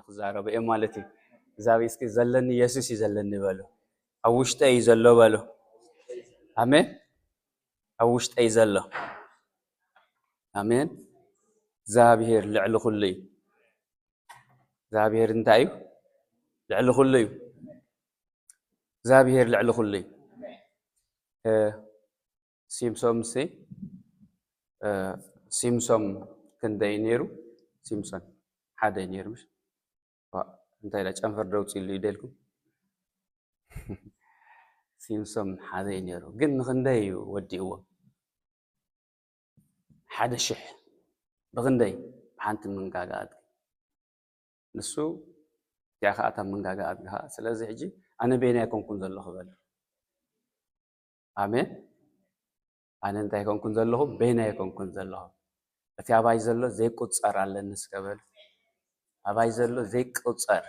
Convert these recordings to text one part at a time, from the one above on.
ክዛረብ እየ ማለት እዩ። እግዚኣብሔር እስኪ ዘለኒ ኢየሱስ እዩ ዘለኒ በሉ። ኣብ ውሽጠይ እዩ ዘሎ በሉ። ኣሜን። ኣብ ውሽጠይ ዘሎ። ኣሜን። እግዚኣብሔር ልዕሊ ኩሉ እዩ። እግዚኣብሔር እንታይ እዩ? ልዕሊ ኩሉ እዩ። እግዚኣብሔር ልዕሊ ኩሉ እዩ። እ፣ ሲምሶም ሲ እ፣ ሲምሶም ክንደይ ነይሩ? ሲምሶን ሓደ እዩ ነይሩ። ምሽ ዋ፣ እንታይ ኢላ ጨንፈር ደውፅ ኢሉ ይደልኩም? ሲምሶም ሓደ እዩ ነይሩ፣ ግን ንክንደይ እዩ ወዲእዎ? ሓደ ሽሕ። ብክንደይ? ብሓንቲ መንጋጋ ኣድጊ። ንሱ እቲኣ ከዓ እታ መንጋጋ ኣድጊ ከዓ። ስለዚ ሕጂ ኣነ በየናይ ኣይኮንኩን ዘለኹ በሉ። ኣሜን። ኣነ እንታይ ኣይኮንኩን ዘለኹ? በየናይ ኣይኮንኩን ዘለኹ? እቲ ኣባይ ዘሎ ዘይቁፀር ኣለኒ እስከ በሉ። ኣባይ ዘሎ ዘይቁፀር።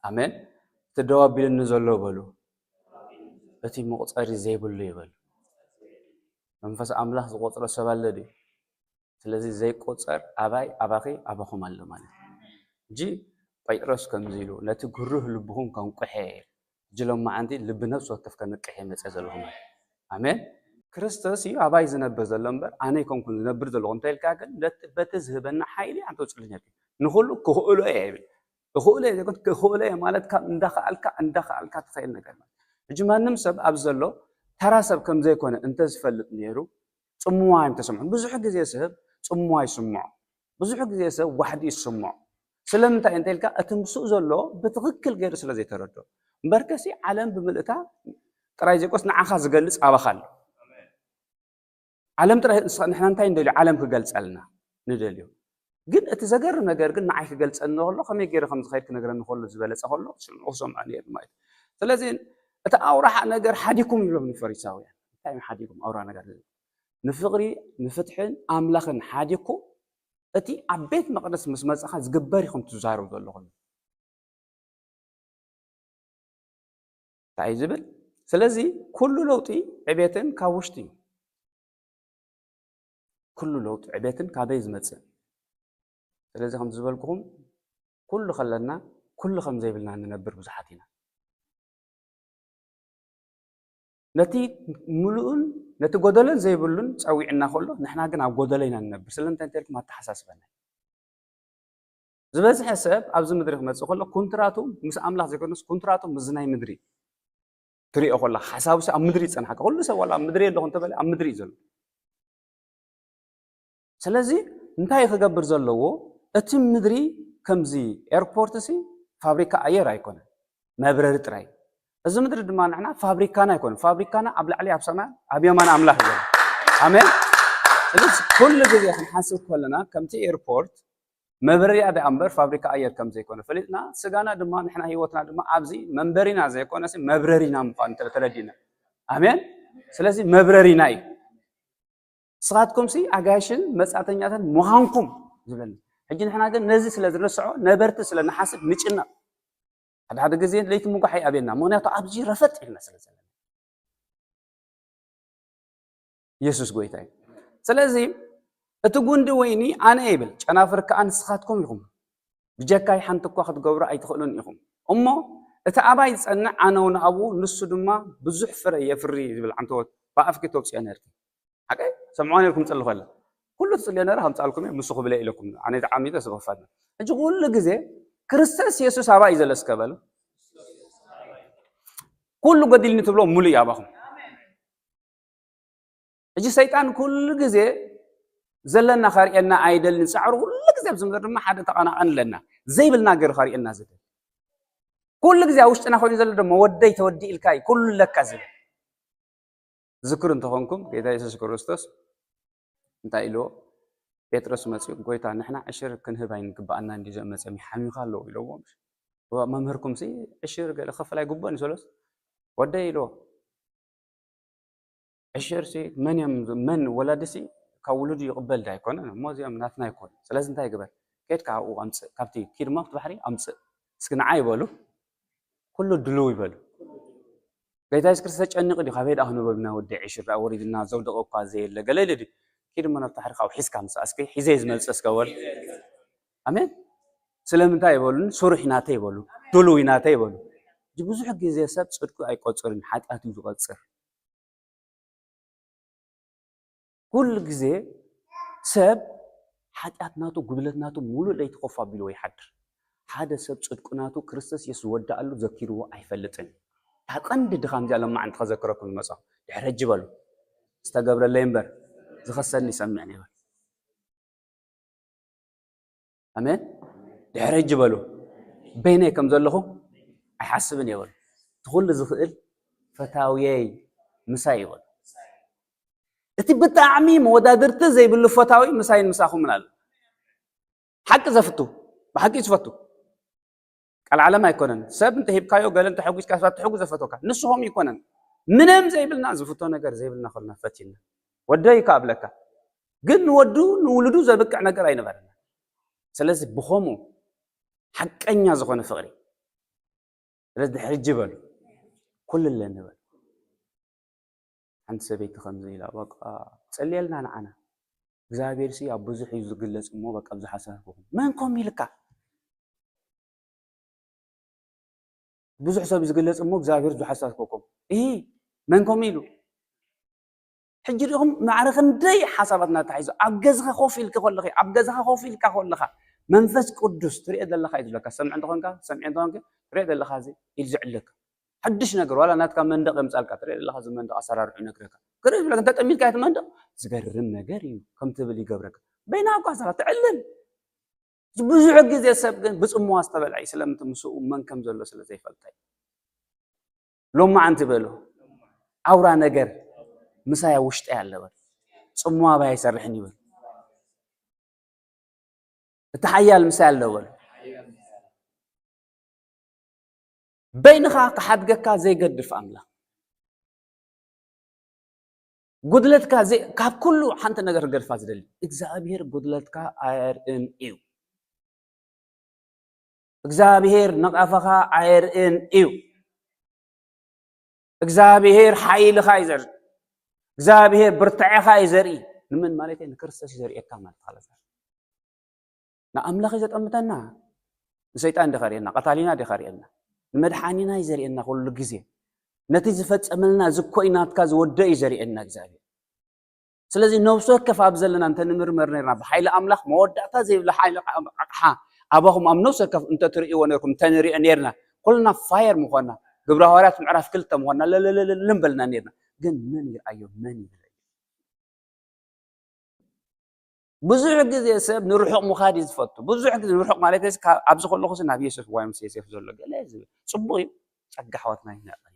ኣሜን። እቲ ደው ኣቢሉኒ ዘሎ በሉ። እቲ መቁፀሪ ዘይብሉ እዩ በሉ። መንፈስ ኣምላኽ ዝቆፅሮ ሰብ ኣሎ ድዩ? ስለዚ ዘይቆፀር ኣባይ ኣባኺ ኣባኹም ኣሎ ማለት እዩ። ሕጂ ጴጥሮስ ከምዚ ኢሉ ነቲ ግሩህ ልብኹም ከንቁሐ ሕጂ ሎማዓንቲ ልቢ ነፍሲ ወከፍ ከንቅሕ እየ መፅአ ዘለኹ ማለት እዩ። ኣሜን። ክርስቶስ እዩ ኣባይ ዝነብር ዘሎ እምበር ኣነ ኣይኮንኩን ዝነብር ዘለኹ እንተ ኢልካ ግን ነቲ በቲ ዝህበና ሓይሊ ኣንተ ውፅልኛ ንኩሉ ክኽእሎ እየ ይብል። እኽእሎ እየ ዘይኮን ክኽእሎ እየ ማለት ካብ እንዳኸኣልካ እንዳኸኣልካ ትኸእል ነገር ማለት ሕጂ ማንም ሰብ ኣብ ዘሎ ተራ ሰብ ከም ዘይኮነ እንተ ዝፈልጥ ነይሩ ፅምዋ እዮም ተሰምዖ። ብዙሕ ግዜ ሰብ ፅምዋ ይስምዖ፣ ብዙሕ ግዜ ሰብ ዋሕዲ ይስምዖ። ስለምንታይ እንተ ኢልካ እቲ ምስኡ ዘሎ ብትኽክል ገይሩ ስለ ዘይተረድኦ። እምበርከሲ ዓለም ብምልእታ ጥራይ ዘይኮስ ንዓኻ ዝገልፅ ኣባኻ ኣሎ። ዓለም ጥራይ ንስኻ ንሕና እንታይ ንደልዮ? ዓለም ክገልፀልና ንደልዮ። ግን እቲ ዘገርም ነገር ግን ንዓይ ክገልፀኒ ከሎ ከመይ ገይረ ከም ዝኸይድ ክነግረኒ ከሎ ዝበለፀ ከሎ ንኡ ክሰምዖ ነይሩ ማለት እዩ። ስለዚ እቲ ኣውራሓ ነገር ሓዲኩም ይብሎም ንፈሪሳውያን። እንታይ እዩ ሓዲኩም ኣውራ ነገር? ንፍቕሪ ንፍትሕን ኣምላኽን ሓዲኩም እቲ ኣብ ቤት መቕደስ ምስ መጻኻ ዝግበር ኢኹም ትዛረቡ ዘለኹም። እንታይ እዩ ዝብል? ስለዚ ኩሉ ለውጢ ዕቤትን ካብ ውሽጢ እዩ። ኩሉ ለውጢ ዕቤትን ካበይ ዝመጽእ? ስለዚ ከም ዝበልኩኹም ኩሉ ከለና ኩሉ ከም ዘይብልና ንነብር ብዙሓት ኢና። ነቲ ምሉእን ነቲ ጎደሎን ዘይብሉን ጸዊዕና ከሎ ንሕና ግን ኣብ ጎደሎ ኢና ንነብር። ስለምንታይ እንተልኩም ኣተሓሳስበና ዝበዝሐ ሰብ ኣብዚ ምድሪ ክመጽእ ከሎ ኩንትራቱ ምስ ኣምላኽ ዘይኮነስ ኩንትራቱ ምስ ናይ ምድሪ ትሪኦ ከላ ሓሳቡ ኣብ ምድሪ ይጸንሓካ። ኩሉ ሰብ ዋላ ኣብ ምድሪ ኣለኹ እንተበለ ኣብ ምድሪ እዩ ዘሎ። ስለዚ እንታይ ክገብር ዘለዎ? እቲ ምድሪ ከምዚ ኤርፖርት ሲ ፋብሪካ ኣየር ኣይኮነን፣ መብረሪ ጥራይ። እዚ ምድሪ ድማ ንሕና ፋብሪካና ኣይኮነን። ፋብሪካና ኣብ ላዕሊ ኣብ ሰማይ ኣብ የማን ኣምላኽ እዩ ዘሎ። ኣሜን። ስለዚ ኩሉ ግዜ ክንሓስብ ከለና ከምቲ ኤርፖርት መብረሪያ ደኣ እምበር ፋብሪካ ኣየር ከም ዘይኮነ ፈሊጥና፣ ስጋና ድማ ንሕና ህይወትና ድማ ኣብዚ መንበሪና ዘይኮነሲ መብረሪና ምዃኑ እንተ ተረዲእና። ኣሜን። ስለዚ መብረሪና እዩ። ንስኻትኩምሲ ኣጋይሽን መጻእተኛታትን ምዃንኩም ዝብለና። ሕጂ ንሕና ግን ነዚ ስለ ዝንስዖ ነበርቲ ስለ ንሓስብ ንጭነቕ። ሓደ ሓደ ግዜ ለይቲ ምጓሕ ይኣብየና፣ ምኽንያቱ ኣብዚ ረፈጥ ኢልና ስለ ዘለና። የሱስ ጎይታ እዩ። ስለዚ እቲ ጉንዲ ወይኒ ኣነ ይብል፣ ጨናፍር ከኣ ንስኻትኩም ኢኹም። ብጀካይ ሓንቲ እኳ ክትገብሩ ኣይትኽእሉን ኢኹም። እሞ እቲ ኣባይ ዝጸንዕ ኣነ እውን ኣብኡ፣ ንሱ ድማ ብዙሕ ፍረ የፍሪ ዝብል ዓንተወት ብኣፍኪ ተውጽኦ ነርኪ። ሓቀይ ሰምዖ ነርኩም ጽሊ ኮለ ኩሉ ትጽልዮ ነረ ከምጻልኩም እየ ምስ ክብለ ኢለኩም ኣነ ተዓሚተ ስበፋለ። ሕጂ ኩሉ ግዜ ክርስቶስ የሱስ ኣባይ እዩ ዘሎ እስከ በሉ። ኩሉ ጎዲልኒ ትብሎ ሙሉ እዩ ኣባኹም። ሕጂ ሰይጣን ኩሉ ግዜ ዘለና ከርእየና ኣይደልን። ጻዕሩ ኩሉ ግዜ ኣብዚ ምድሪ ድማ ሓደ ተቐናቐን ኣለና ዘይብልና ገይሩ ከርእየና ዝደል ኩሉ ግዜ ኣብ ውሽጥና ኮይኑ ዘሎ ድማ ወደይ ተወዲ ኢልካ እዩ ኩሉ ለካ ዝብል ዝክሩ እንተኾንኩም ጌታ የሱስ ክርስቶስ እንታይ ኢልዎ? ጴጥሮስ መጺኡ ጎይታ ንሕና ዕሽር ክንህብ ኣይንግብኣና እንዲ ዘመጸ ሚሓሚኻ ኣለዉ ኢለዎም። መምህርኩም ሲ ዕሽር ገለ ክፍል ኣይግብኦን እዩ ሰሎስ ወደይ ኢልዎ። ዕሽር ሲ መን እዮም መን ወላዲ ሲ ካብ ውሉዱ ይቕበል ዳ ኣይኮነን እሞ እዚኦም ናትና ኣይኮኑ። ስለዚ እንታይ ግበር? ኬድካ ኣብኡ ኣምጽእ ካብቲ ኪድማ ኣብቲ ባሕሪ ኣምጽእ እስኪ ንዓ ይበሉ። ኩሉ ድልው ይበሉ። ጌታ የሱስ ክርስቶስ ተጨኒቑ ድዩ? ካበይ ደኣ ክንበብ ናይ ወዲ ዕሽር ደኣ ወሪድና ዘውደቐ እኳ ዘየለ ገለ ኢሉ ድዩ? ኪድ እሞ ናብቲ ባሕሪ ካብኡ ሒዝካ ምጻእ እስኪ ሒዘ እየ ዝመጽእ እስከ በሉ። ኣሜን። ስለምንታይ ይበሉን? ስሩሕ ናተይ ይበሉ፣ ድሉው ናተይ ይበሉ። ብዙሕ ግዜ ሰብ ጽድቁ ኣይቆጽርን፣ ሓጢኣት እዩ ዝቆጽር። ኩሉ ግዜ ሰብ ሓጢኣት ናቱ፣ ጉድለት ናቱ ሙሉእ ለይቲ ኮፍ ኣቢልዎ ይሓድር። ሓደ ሰብ ጽድቁ ናቱ ክርስቶስ የሱስ ዝወድኣሉ ዘኪርዎ ኣይፈልጥን። እታ ቀንዲ ድኻም እዚኣ ሎማዓንቲ ከዘክረኩም ዝመጻኹ። ድሕሪ ሕጂ በሉ፣ ዝተገብረለይ እምበር ዝኸሰኒ ይሰምዕን ይበል። ኣሜን። ድሕሪ ሕጂ በሉ፣ በይነይ ከም ዘለኹ ኣይሓስብን እየ በሉ። እቲ ኩሉ ዝኽእል ፈታውየይ ምሳይ እዩ በሉ። እቲ ብጣዕሚ መወዳድርቲ ዘይብሉ ፈታዊ ምሳይን ምሳኹምን ኣሎ። ሓቂ ዘፍቱ፣ ብሓቂ እዩ ዝፈቱ። ቃል ዓለም ኣይኮነን። ሰብ እንተ ሂብካዮ፣ ገለ እንተ ሕጒዝካ፣ ሰባት ትሕጉ ዘፈቶካ። ንስኹም ይኮነን። ምንም ዘይብልና፣ ዝፍቶ ነገር ዘይብልና ኮልና ፈቲና። ወደይ ይካ ኣብለካ። ግን ንወዱ ንውልዱ ዘብቅዕ ነገር ኣይነበረን። ስለዚ ብኸምኡ ሓቀኛ ዝኾነ ፍቕሪ። ስለዚ ድሕሪ ሕጂ በሉ፣ ኩሉ ኣለኒ በሉ። ሓንቲ ሰበይቲ ከምዚ ኢላ፣ በቃ ጸልየልና ንዓና። እግዚኣብሔር ሲ ኣብ ብዙሕ እዩ ዝግለጽ እሞ፣ በቃ ብዙሕ ኣሳርኩኹም። መን ኮም ኢልካ? ብዙሕ ሰብ እዩ ዝግለጽ እሞ፣ እግዚኣብሔር ብዙሕ ኣሳርኩኹም። እሂ፣ መን ኮም ኢሉ? ሕጂ ዲኹም ማዕረ ክንደይ ሓሳባት እናተሓይዙ፣ ኣብ ገዝኻ ኮፍ ኢልካ ከለኺ፣ ኣብ ገዝኻ ኮፍ ኢልካ ከለኻ፣ መንፈስ ቅዱስ ትሪኦ ዘለኻ እዩ ዝብለካ። ሰምዒ እንተኾንካ፣ ሰምዒ እንተኾንኪ፣ ትሪኦ ዘለኻ እዚ ኢሉ ዝዕለካ። ሓድሽ ነገር፣ ዋላ ናትካ መንደቕ የምጻልካ፣ ትሪኦ ዘለኻ እዚ መንደቕ ኣሰራርሑ ይነግረካ። ክርኢ ዝብለካ፣ እንተ ጠሚትካ እቲ መንደቕ፣ ዝገርም ነገር እዩ፣ ከም ትብል ይገብረካ። በይና እኳ ስኻ ትዕልል። ብዙሕ ግዜ ሰብ ግን ብጽምዋ ዝተበልዐ እዩ፣ ስለምንታይ? ምስኡ መን ከም ዘሎ ስለ ዘይፈልጠ እዩ። ሎማዓንቲ በሉ፣ ኣውራ ነገር ምሳይ ኣብ ውሽጠይ ኣሎ በሉ። ጽምዋ ኣባይ ኣይሰርሕን እዩ በሉ። እቲ ሓያል ምሳይ ኣሎ በሉ። በይንኻ ክሓድገካ ዘይገድፍ ኣምላኽ። ጉድለትካ ዘይ-፣ ካብ ኩሉ ሓንቲ ነገር ክገድፋ ዝደሊ። እግዚኣብሔር ጉድለትካ ኣየርእን እዩ። እግዚኣብሔር ነቐፋኻ ኣየርእን እዩ። እግዚኣብሔር ሓይልኻ እዩ ዘርኢ። እግዚኣብሔር ብርታዔኻ እዩ ዘርኢ። ንመን ማለት እዩ? ንክርስቶስ እዩ ዘርእየካ ማለት እዩ። ንኣምላኽ እዩ ዘጠምተና። ንሰይጣን ዲኻ ርእየና? ቀታሊና ዲኻ ርእየና? ንመድሓኒና እዩ ዘርእየና ኩሉ ግዜ። ነቲ ዝፈጸመልና፣ እዚ እኮ እዩ ናትካ ዝወደእ እዩ ዘርእየና እግዚኣብሔር። ስለዚ ነብሲ ወከፍ ኣብ ዘለና እንተ ንምርመር ነርና፣ ብሓይሊ ኣምላኽ መወዳእታ ዘይብላ ሓይሊ ኣቕሓ ኣባኹም ኣብ ነብሲ ወከፍ እንተ ትርእይዎ ነርኩም፣ እንተ ንርእዮ ነርና፣ ኩልና ፋየር ምኾና። ግብረ ሃዋርያት ምዕራፍ ክልተ ምኾና፣ ለለለለልም በልና ነርና። ግን መን ይርኣዮ? መን ይብለዮ? ብዙሕ ግዜ ሰብ ንርሑቕ ምኻድ እዩ ዝፈቱ። ብዙሕ ግዜ ንርሑቕ ማለት እዚ ካብ፣ ኣብዚ ከለኹ ናብ የሱስ ዋይ ምስ የሱስ ዘሎ ገለ ዝብል ጽቡቕ እዩ። ጸጋ ኣሕዋትና ይነዕቐልና።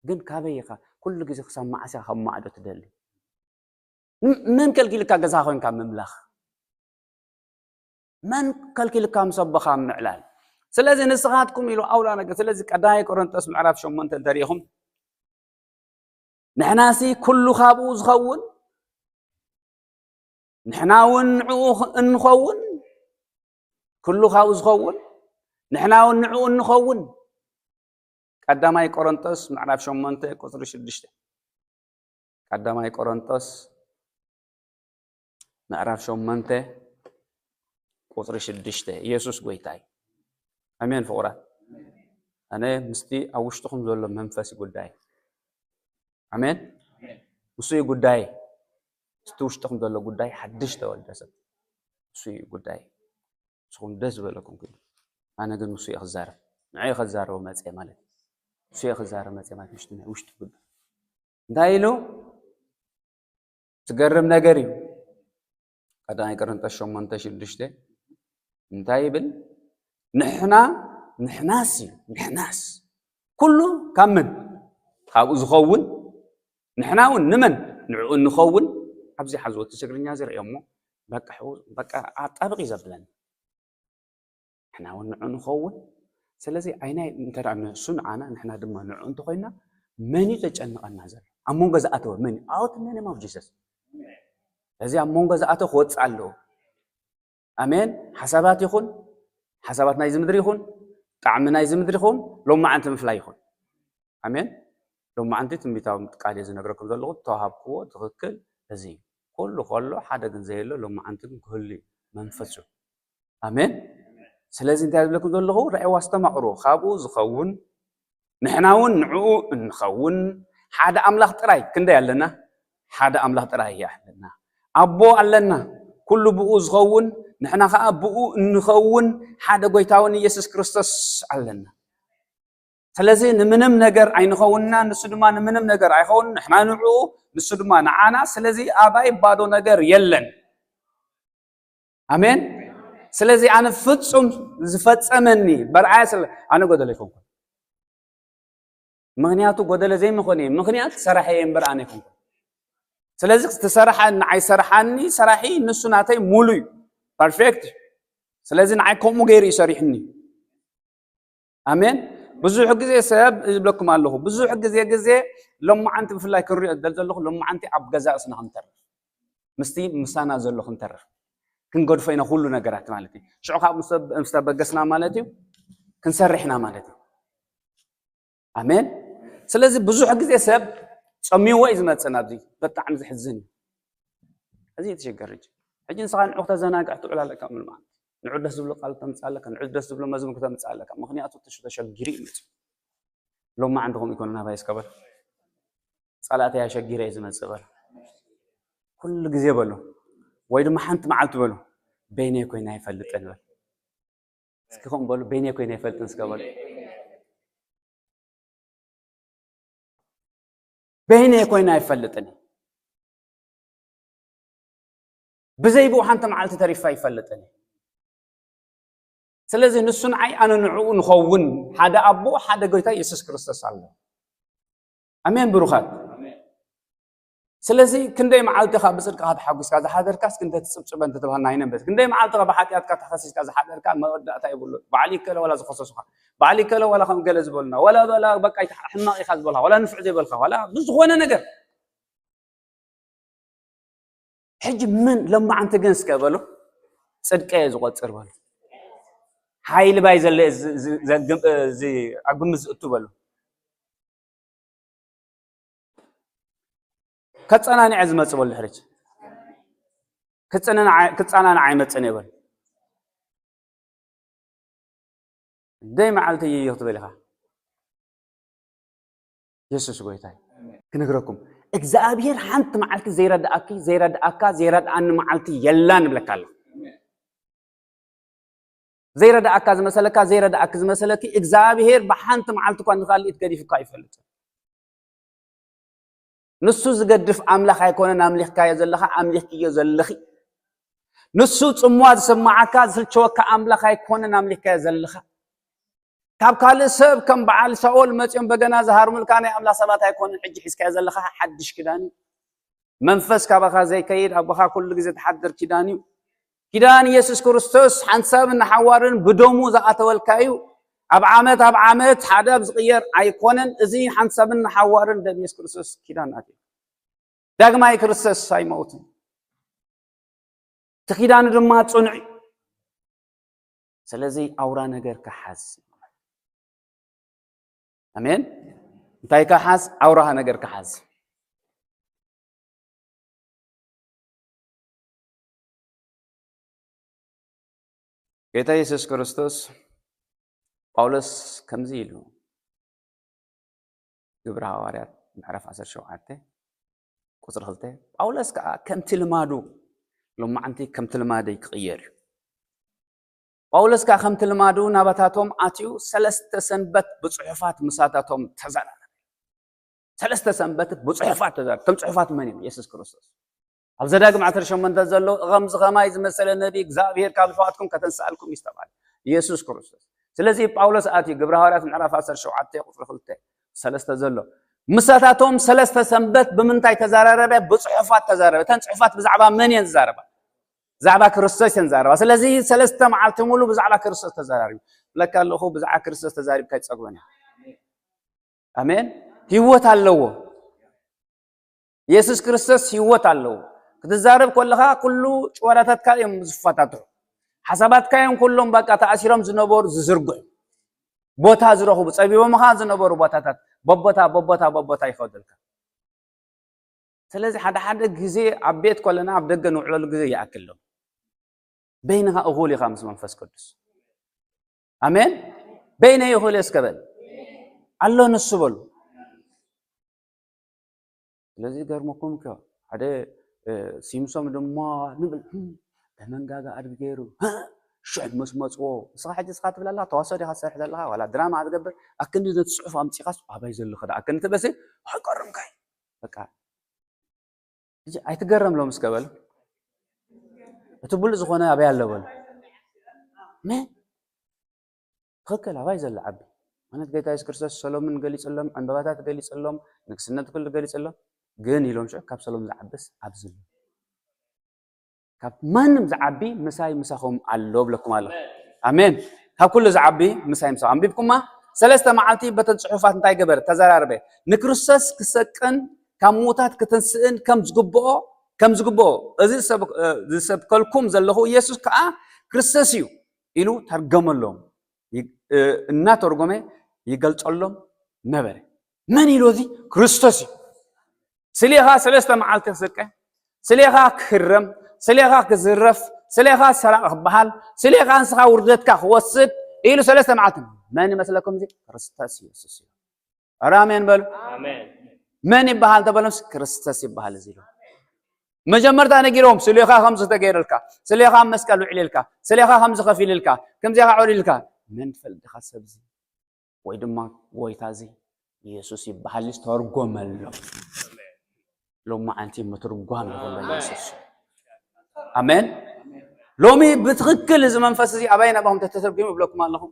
ግን ካበይ ኢኻ? ኩሉ ግዜ ክሳብ መዓስ ኢኻ ካብ ማዕዶ ትደሊ? ም-፣ መን ከልኪልካ ገዛ ኮይንካ ምምላኽ? መን ከልኪልካ ምስ ኣቦኻ ምዕላል? ስለዚ ንስኻትኩም ኢሉ ኣውላ ነገር። ስለዚ ቀዳማይ ቆሮንቶስ ምዕራፍ ሸሞንተ እንተሪኢኹም፣ ንሕናሲ ኩሉ ካብኡ ዝኸውን፣ ንሕና እውን ንዕኡ ኽ-፣ እንኸውን፣ ኩሉ ካብኡ ዝኸውን፣ ንሕና እውን ንዕኡ እንኸውን። ቀዳማይ ቆሮንቶስ ምዕራፍ ሸሞንተ ቁጽሪ ሽዱሽተ። ቀዳማይ ቆሮንቶስ ምዕራፍ ሸሞንተ ቁጽሪ ሽዱሽተ። ኢየሱስ ጎይታ እዩ። ኣሜን ፍቑራት። ኣነ ምስቲ ኣብ ውሽጥኹም ዘሎ መንፈስ ጉዳይ። ኣሜን። ንሱ እዩ ጉዳይ። እቲ ውሽጥኹም ዘሎ ጉዳይ ሓድሽ ተወልደ ሰብ። ንሱ እዩ ጉዳይ። ንስኹም ደስ ዝበለኩም ክኢሉ። ኣነ ግን ንሱ እየ ክዛረብ። ንዕኡ እየ ክዛረቦ መጽየ ማለት እዩ። ንሱ እየ ክዛረብ መጽየ ማለት ውሽጢ፣ ውሽጢ ጉዳይ። እንታይ ኢሉ? ዝገርም ነገር እዩ። ቀዳማይ ቆሮንቶስ ሸሞንተ ሽዱሽተ እንታይ ይብል? ንሕና፣ ንሕናስ እዩ፣ ንሕናስ። ኩሉ ካብ መን? ካብኡ ዝኸውን። ንሕና እውን ንመን? ንዕኡ እንኸውን። ኣብዚ ሓዝዎ እቲ ትግርኛ ዝርእዮ እሞ፣ በቃ ሕው-፣ በቃ ኣጣብቕ እዩ ዘብለኒ። ንሕና እውን ንዑ ንኸውን። ስለዚ ኣይናይ እንተ ደኣ ንሱ ንዓና፣ ንሕና ድማ ንዑ እንተኾይና፣ መን እዩ ዘጨንቐና ዘሎ? ኣብ መንጎ ዝኣተወ መን እዩ? Out in the name of Jesus። ስለዚ ኣብ መንጎ ዝኣተወ ክወጽእ ኣለዎ። ኣሜን። ሓሳባት ይኹን፣ ሓሳባት ናይዚ ምድሪ ይኹን፣ ጣዕሚ ናይዚ ምድሪ ይኹን፣ ሎማዓንቲ ምፍላይ ይኹን። ኣሜን። ሎማዓንቲ ትንቢታዊ ቃል እየ ዝነግረኩም ዘለኹ፣ ተዋሃብክዎ ትኽክል እዚ እዩ። ኩሉ ከሎ ሓደ ግን ዘየሎ ሎማዓንቲ ግን ክህሉ እዩ መንፈሱ። ኣሜን። ስለዚ እንታይ ዝብለኩም ዘለኹ? ራእይዋ ኣስተማቕሩ። ካብኡ ዝኸውን ንሕና እውን ንዕኡ እንኸውን ሓደ ኣምላኽ ጥራይ ክንደይ ኣለና? ሓደ ኣምላኽ ጥራይ ኣለና። ኣቦ ኣለና፣ ኩሉ ብኡ ዝኸውን፣ ንሕና ኸዓ ብኡ እንኸውን ሓደ ጎይታውን ኢየሱስ ክርስቶስ ኣለና። ስለዚ ንምንም ነገር ኣይንኸውንና፣ ንሱ ድማ ንምንም ነገር ኣይኸውን። ንሕና ንዕኡ፣ ንሱ ድማ ንዓና። ስለዚ ኣባይ ባዶ ነገር የለን። ኣሜን። ስለዚ ኣነ ፍጹም ዝፈጸመኒ በርዓየ ስለ ኣነ ጎደሎ ኣይኮንኩን። ምኽንያቱ ጎደሎ ዘይምኾነ ምኽንያት ሰራሐ እየ እምበር ኣነ ኣይኮንኩን። ስለዚ ዝተሰራሐ ንዓይ ሰራሓኒ ሰራሒ ንሱ ናተይ ሙሉ እዩ፣ ፐርፌክት። ስለዚ ንዓይ ከምኡ ገይሩ እዩ ሰሪሕኒ። ኣሜን። ብዙሕ ግዜ ሰብ ይብለኩም ኣለኹ፣ ብዙሕ ግዜ ግዜ ሎማዓንቲ ብፍላይ ክንሪኦ ደል ዘለኹ ሎማዓንቲ ኣብ ገዛ እስና ክንተርፍ ምስቲ ምሳና ዘሎ ክንተርፍ ክንገድፎ ኢና ኩሉ ነገራት ማለት እዩ። ሽዑ ካብ ምስ ተበገስና ማለት እዩ፣ ክንሰርሕ ኢና ማለት እዩ። ኣሜን። ስለዚ ብዙሕ ግዜ ሰብ ጸሚዎ እዩ ዝመጽእ ናብዚ። ብጣዕሚ ዘሕዝን እዩ። እዚ እዩ ትሽገር። ሕጂ ሕጂ ንስኻ ንዑ ክተዘናግዕ ትውዕል ኣለካ ምል ማለት ንዑ ደስ ዝብሎ ቃል ተምጽእ ኣለካ፣ ንዑ ደስ ዝብሎ መዝሙር ክተምጽእ ኣለካ። ምኽንያቱ ተሸ- ተሸጊሩ እዩ መጽእ። ሎማዓንቲ ከምኡ ይኮነ ናባይ እስከ በል። ጸላእተይ ኣሸጊረ እዩ ዝመጽእ በል። ኩሉ ግዜ በሉ፣ ወይ ድማ ሓንቲ መዓልቲ በሉ፣ በይነይ ኮይነ ኣይፈልጥን በል። እስኪ ከምኡ በሉ፣ በይነይ ኮይነ ኣይፈልጥን እስከ በሉ። በይነይ ኮይነ ኣይፈልጥን፣ ብዘይ ብኡ ሓንቲ መዓልቲ ተሪፋ ኣይፈልጥን። ስለዚ ንሱ ንዓይ ኣነ ንዕኡ ንኸውን ሓደ ኣቦ ሓደ ጎይታ የሱስ ክርስቶስ ኣሎ። ኣሜን ብሩኻት። ስለዚ ክንደይ መዓልትኻ ብጽድቅኻ ተሓጒስካ ዝሓደርካስ ክንተ ትጽብጽበ እንተተባህልና ኣይነንበስ። ክንደይ መዓልትኻ ብሓጢኣትካ ተኸሲስካ ዝሓደርካ መወዳእታ የብሉ። በዓል ይከለ ዋላ ዝኸሰሱኻ፣ በዓል ይከለ ዋላ ከም ገለ ዝበሉና፣ ዋላ ዋላ በቃ ይትሓ- ሕማቕ ኢኻ ዝበልካ፣ ዋላ ንፉዕ ዘይበልካ፣ ዋላ ብዝኾነ ነገር ሕጂ ምን ለማዓንቲ ግን እስከ በሉ ጽድቀ እየ ዝቆጽር በሉ። ሓይሊ ባይ ዘለ እዚ- እዚ- ዘግም- እዚ ኣብ ግምት ዝእቱ በሉ። ከጸናንዐ ዝመጽእ በሉ ድሕሪት ክጸናንዐ ክጸናንዐ ኣይመጽእን እየ በሉ። ደይ መዓልቲ ይዮ ክትበል ኢኻ። የሱስ ጎይታይ ክነግረኩም እግዚኣብሔር ሓንቲ መዓልቲ ዘይረድኣኪ ዘይረድኣካ ዘይረድኣኒ መዓልቲ የላን እብለካ ኣለኹ። ዘይረድኣካ ዝመሰለካ ዘይረድኣኪ ዝመሰለኪ እግዚኣብሔር ብሓንቲ መዓልቲ እኳ ንኻልኢት ገዲፉካ ኣይፈልጥን። ንሱ ዝገድፍ ኣምላኽ ኣይኮነን ኣምሊኽካዮ ዘለኻ ኣምሊኽክዮ ዘለኺ። ንሱ ጽምዋ ዝስምዓካ ዝስልቸወካ ኣምላኽ ኣይኮነን ኣምሊኽካዮ ዘለኻ። ካብ ካልእ ሰብ ከም በዓል ሳኦል መጺኦም በገና ዝሃርሙልካ ናይ ኣምላኽ ሰባት ኣይኮነን ሕጂ ሒዝካዮ ዘለኻ ሓድሽ ኪዳን እዩ። መንፈስ ካባኻ ዘይከይድ ኣቦኻ ኩሉ ግዜ ትሓድር ኪዳን እዩ። ኪዳን ኢየሱስ ክርስቶስ ሓንሳብን ንሓዋርን ብደሙ ዝኣተወልካ እዩ። ኣብ ዓመት ኣብ ዓመት ሓደ ኣብ ዝቕየር ኣይኮነን። እዚ ሓንሳብን ንሓዋርን ደም ኢየሱስ ክርስቶስ ኪዳን ኣትዩ። ዳግማይ ክርስቶስ ኣይመውትን። እቲ ኪዳኑ ድማ ጽኑዕ እዩ። ስለዚ ኣውራ ነገር ክሓዝ። ኣሜን። እንታይ ክሓዝ? ኣውራ ነገር ክሓዝ። ጌታ የሱስ ክርስቶስ ጳውሎስ ከምዚ ኢሉ ግብሪ ሃዋርያት ምዕራፍ ዓሰርተ ሸውዓተ ቁፅሪ ክልተ ጳውሎስ ከዓ ከምቲ ልማዱ ሎማዓንቲ ከምቲ ልማደይ ክቕየር እዩ። ጳውሎስ ከዓ ከምቲ ልማዱ ናባታቶም ኣትዩ ሰለስተ ሰንበት ብፅሑፋት ምሳታቶም ተዘራረበ። ሰለስተ ሰንበት ብፅሑፋት ተዛረብ። እቶም ፅሑፋት መን እዮም? የሱስ ክርስቶስ። ኣብ ዘዳግም ዓሰርተ ሸሞንተ ዘሎ ከምዚ ከማይ ዝመሰለ ነቢ እግዚኣብሔር ካብ ዝፈዋትኩም ከተንስኣልኩም እዩ ዝተባለ የሱስ ክርስቶስ። ስለዚ ጳውሎስ ኣትዩ ግብረ ሃዋርያት ምዕራፍ ዓሰርተ ሸውዓተ ቁፅሪ ክልተ ሰለስተ ዘሎ ምሳታቶም ሰለስተ ሰንበት ብምንታይ ተዛራረበ? ብፅሑፋት ተዛረበ። እተን ፅሑፋት ብዛዕባ መን እየን ዝዛረባ? ብዛዕባ ክርስቶስ እየን ዝዛረባ። ስለዚ ሰለስተ መዓልቲ ሙሉ ብዛዕባ ክርስቶስ ተዛራሪቡ። ብለካ ኣለኹ ብዛዕባ ክርስቶስ ተዛሪብካ ይፀግበን እዩ። ኣሜን። ህይወት ኣለዎ። የሱስ ክርስቶስ ህይወት ኣለዎ። ክትዛረብ ከለኻ ኩሉ ጭዋዳታትካ እዮም ዝፈታትሑ። ሓሳባትካ እዮም ኩሎም በቃ ተኣሲሮም ዝነበሩ ዝዝርግሑ። ቦታ ዝረኽቡ ጸቢቦምኻ ዝነበሩ ቦታታት በቦታ በቦታ በቦታ ይኸደልካ። ስለዚ ሓደ ሓደ ግዜ ኣብ ቤት ኮለና ኣብ ደገ ንውዕለሉ ግዜ ይኣክል ኣሎ። በይንኻ እኹል ኢኻ ምስ መንፈስ ቅዱስ። ኣሜን። በይነይ ይኽእል እስከ በል ኣሎ ንሱ በሉ። ስለዚ ገርመኩም ከ ሓደ ሲምሶም ድማ ንብል በመንጋጋ ኣድጊ ገይሩ ሽሕ ምስ መፅዎ ንስኻ ሕጂ ስኻ ትብል ኣለኻ ተዋሶ ዲኻ ትሰርሕ ዘለኻ ዋላ ድራማ ትገብር ኣክንዲ ነቲ ፅሑፍ ኣምፂኻስ ኣባይ ዘለኸ ዳ ኣክንዲ ትበሲ ኣይቀርምካይ በቃ ኣይትገረም ሎም እስከ በሉ እቲ ብሉፅ ዝኾነ ኣበይ ኣሎ በሉ ትኽክል ኣባይ ዘሎ ዓቢ ማለት ጌታ የሱስ ክርስቶስ ሰሎምን ገሊፅሎም ዕንበባታት ገሊፅሎም ንግስነት ኩሉ ገሊፅሎም ግን ኢሎም ሽዑ ካብ ሰሎም ዝዓብስ ኣብዚ ኣሎ ካብ ማንም ዝዓቢ ምሳይ ምሳኹም ኣሎ ብለኩም ኣሎ ኣሜን ካብ ኩሉ ዝዓቢ ምሳይ ምሳኹም ኣንቢብኩማ ሰለስተ መዓልቲ በተን ፅሑፋት እንታይ ገበረ ተዘራርበ ንክርስቶስ ክሰቅን ካብ ምዉታት ክትንስእን ከም ዝግብኦ ከም ዝግብኦ እዚ ዝሰብከልኩም ዘለኹ ኢየሱስ ከዓ ክርስቶስ እዩ ኢሉ ተርገመሎም እናተርጎመ ይገልጸሎም ነበረ መን ኢሉ እዚ ክርስቶስ እዩ ስሌኻ ሰለስተ መዓልቲ ክስቀ ስሌኻ ክህረም ስሌኻ ክዝረፍ ስሌኻ ሰራቕ ክበሃል ስሌኻ ንስኻ ውርደትካ ክወስድ ኢሉ ሰለስተ መዓልቲ መን ይመስለኩም እዚ ክርስቶስ ኢየሱስ እዩ ራሜን በሉ መን ይበሃል ተበሎምስ ክርስቶስ ይበሃል እዚ ኢሉ መጀመርታ ነጊሮም ስሌኻ ከምዚ ተገይረልካ ስሌኻ ኣብ መስቀል ውዕልልካ ስሌኻ ከምዚ ከፊልልካ ከምዚኻ ዕልልካ መን ትፈልጥኻ ሰብዚ ወይ ድማ ጎይታ እዚ ኢየሱስ ይበሃል ዝተርጎመሎም ሎማዓንቲ ምትርጓም ይኹን በኢየሱስ ኣሜን ሎሚ ብትኽክል እዚ መንፈስ እዚ ኣባይ ናባኹም ተተተርጉሙ ይብለኩም ኣለኹ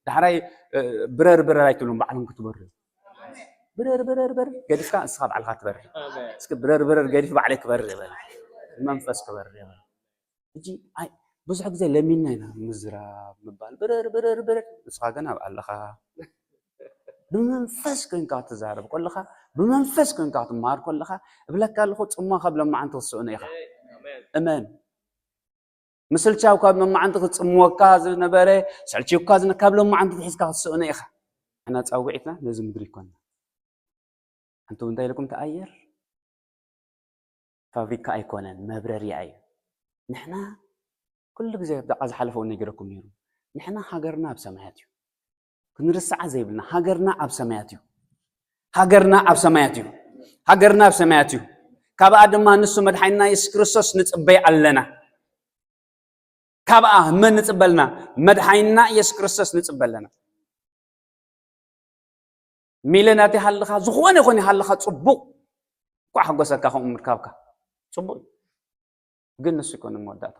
ዳሕራይ ብረር ብረር ኣይትብሉም ባዕሎም ክትበሩ ብረር ብረር ብረር ገዲፍካ ንስኻ ባዕልኻ ትበርር እስኪ ብረር ብረር ገዲፍ ባዕለይ ክበርር ይበል መንፈስ ክበርር ይበል ሕጂ ኣይ ብዙሕ ግዜ ለሚንና ኢና ምዝራብ ምባል ብረር ብረር ብረር ንስኻ ግን ኣብ ኣለኻ ብመንፈስ ኮንካ ትዛረብ ከለኻ ብመንፈስ ኮንካ ትመሃር ከለኻ እብለካ ኣለኹ ጽማ ካብ ለማዓንቲ ክስእኖ ኢኻ እመን ምስልቻው ካብ መማዓንቲ ክጽምወካ ዝነበረ ሰልችካ ካብ ለማዓንቲ ትሒዝካ ክትስእኖ ኢኻ እና ጻውዒትና ነዚ ምድሪ ይኮንና ኣንቱም እንታይ ኢልኩም ተኣየር ፋብሪካ ኣይኮነን መብረርያ እዩ ንሕና ኩሉ ግዜ ብዛዕባ ዝሓለፈ እውን ነጊረኩም ነይሩ ንሕና ሃገርና ኣብ ሰማያት እዩ ክንርስዓ ዘይብልና ሃገርና ኣብ ሰማያት እዩ ሃገርና ኣብ ሰማያት እዩ ሃገርና ኣብ ሰማያት እዩ ካብኣ ድማ ንሱ መድሓይና የሱስ ክርስቶስ ንፅበይ ኣለና ካብኣ መን ንፅበልና መድሓይና የሱስ ክርስቶስ ንፅበ ኣለና ሚለ ናተይ ሃለኻ ዝኾነ ይኾን ሃለኻ ፅቡቕ እኳ ሓጎሰካ ከምኡ ምርካብካ ፅቡቕ እዩ ግን ንሱ ይኮነ መወዳእታ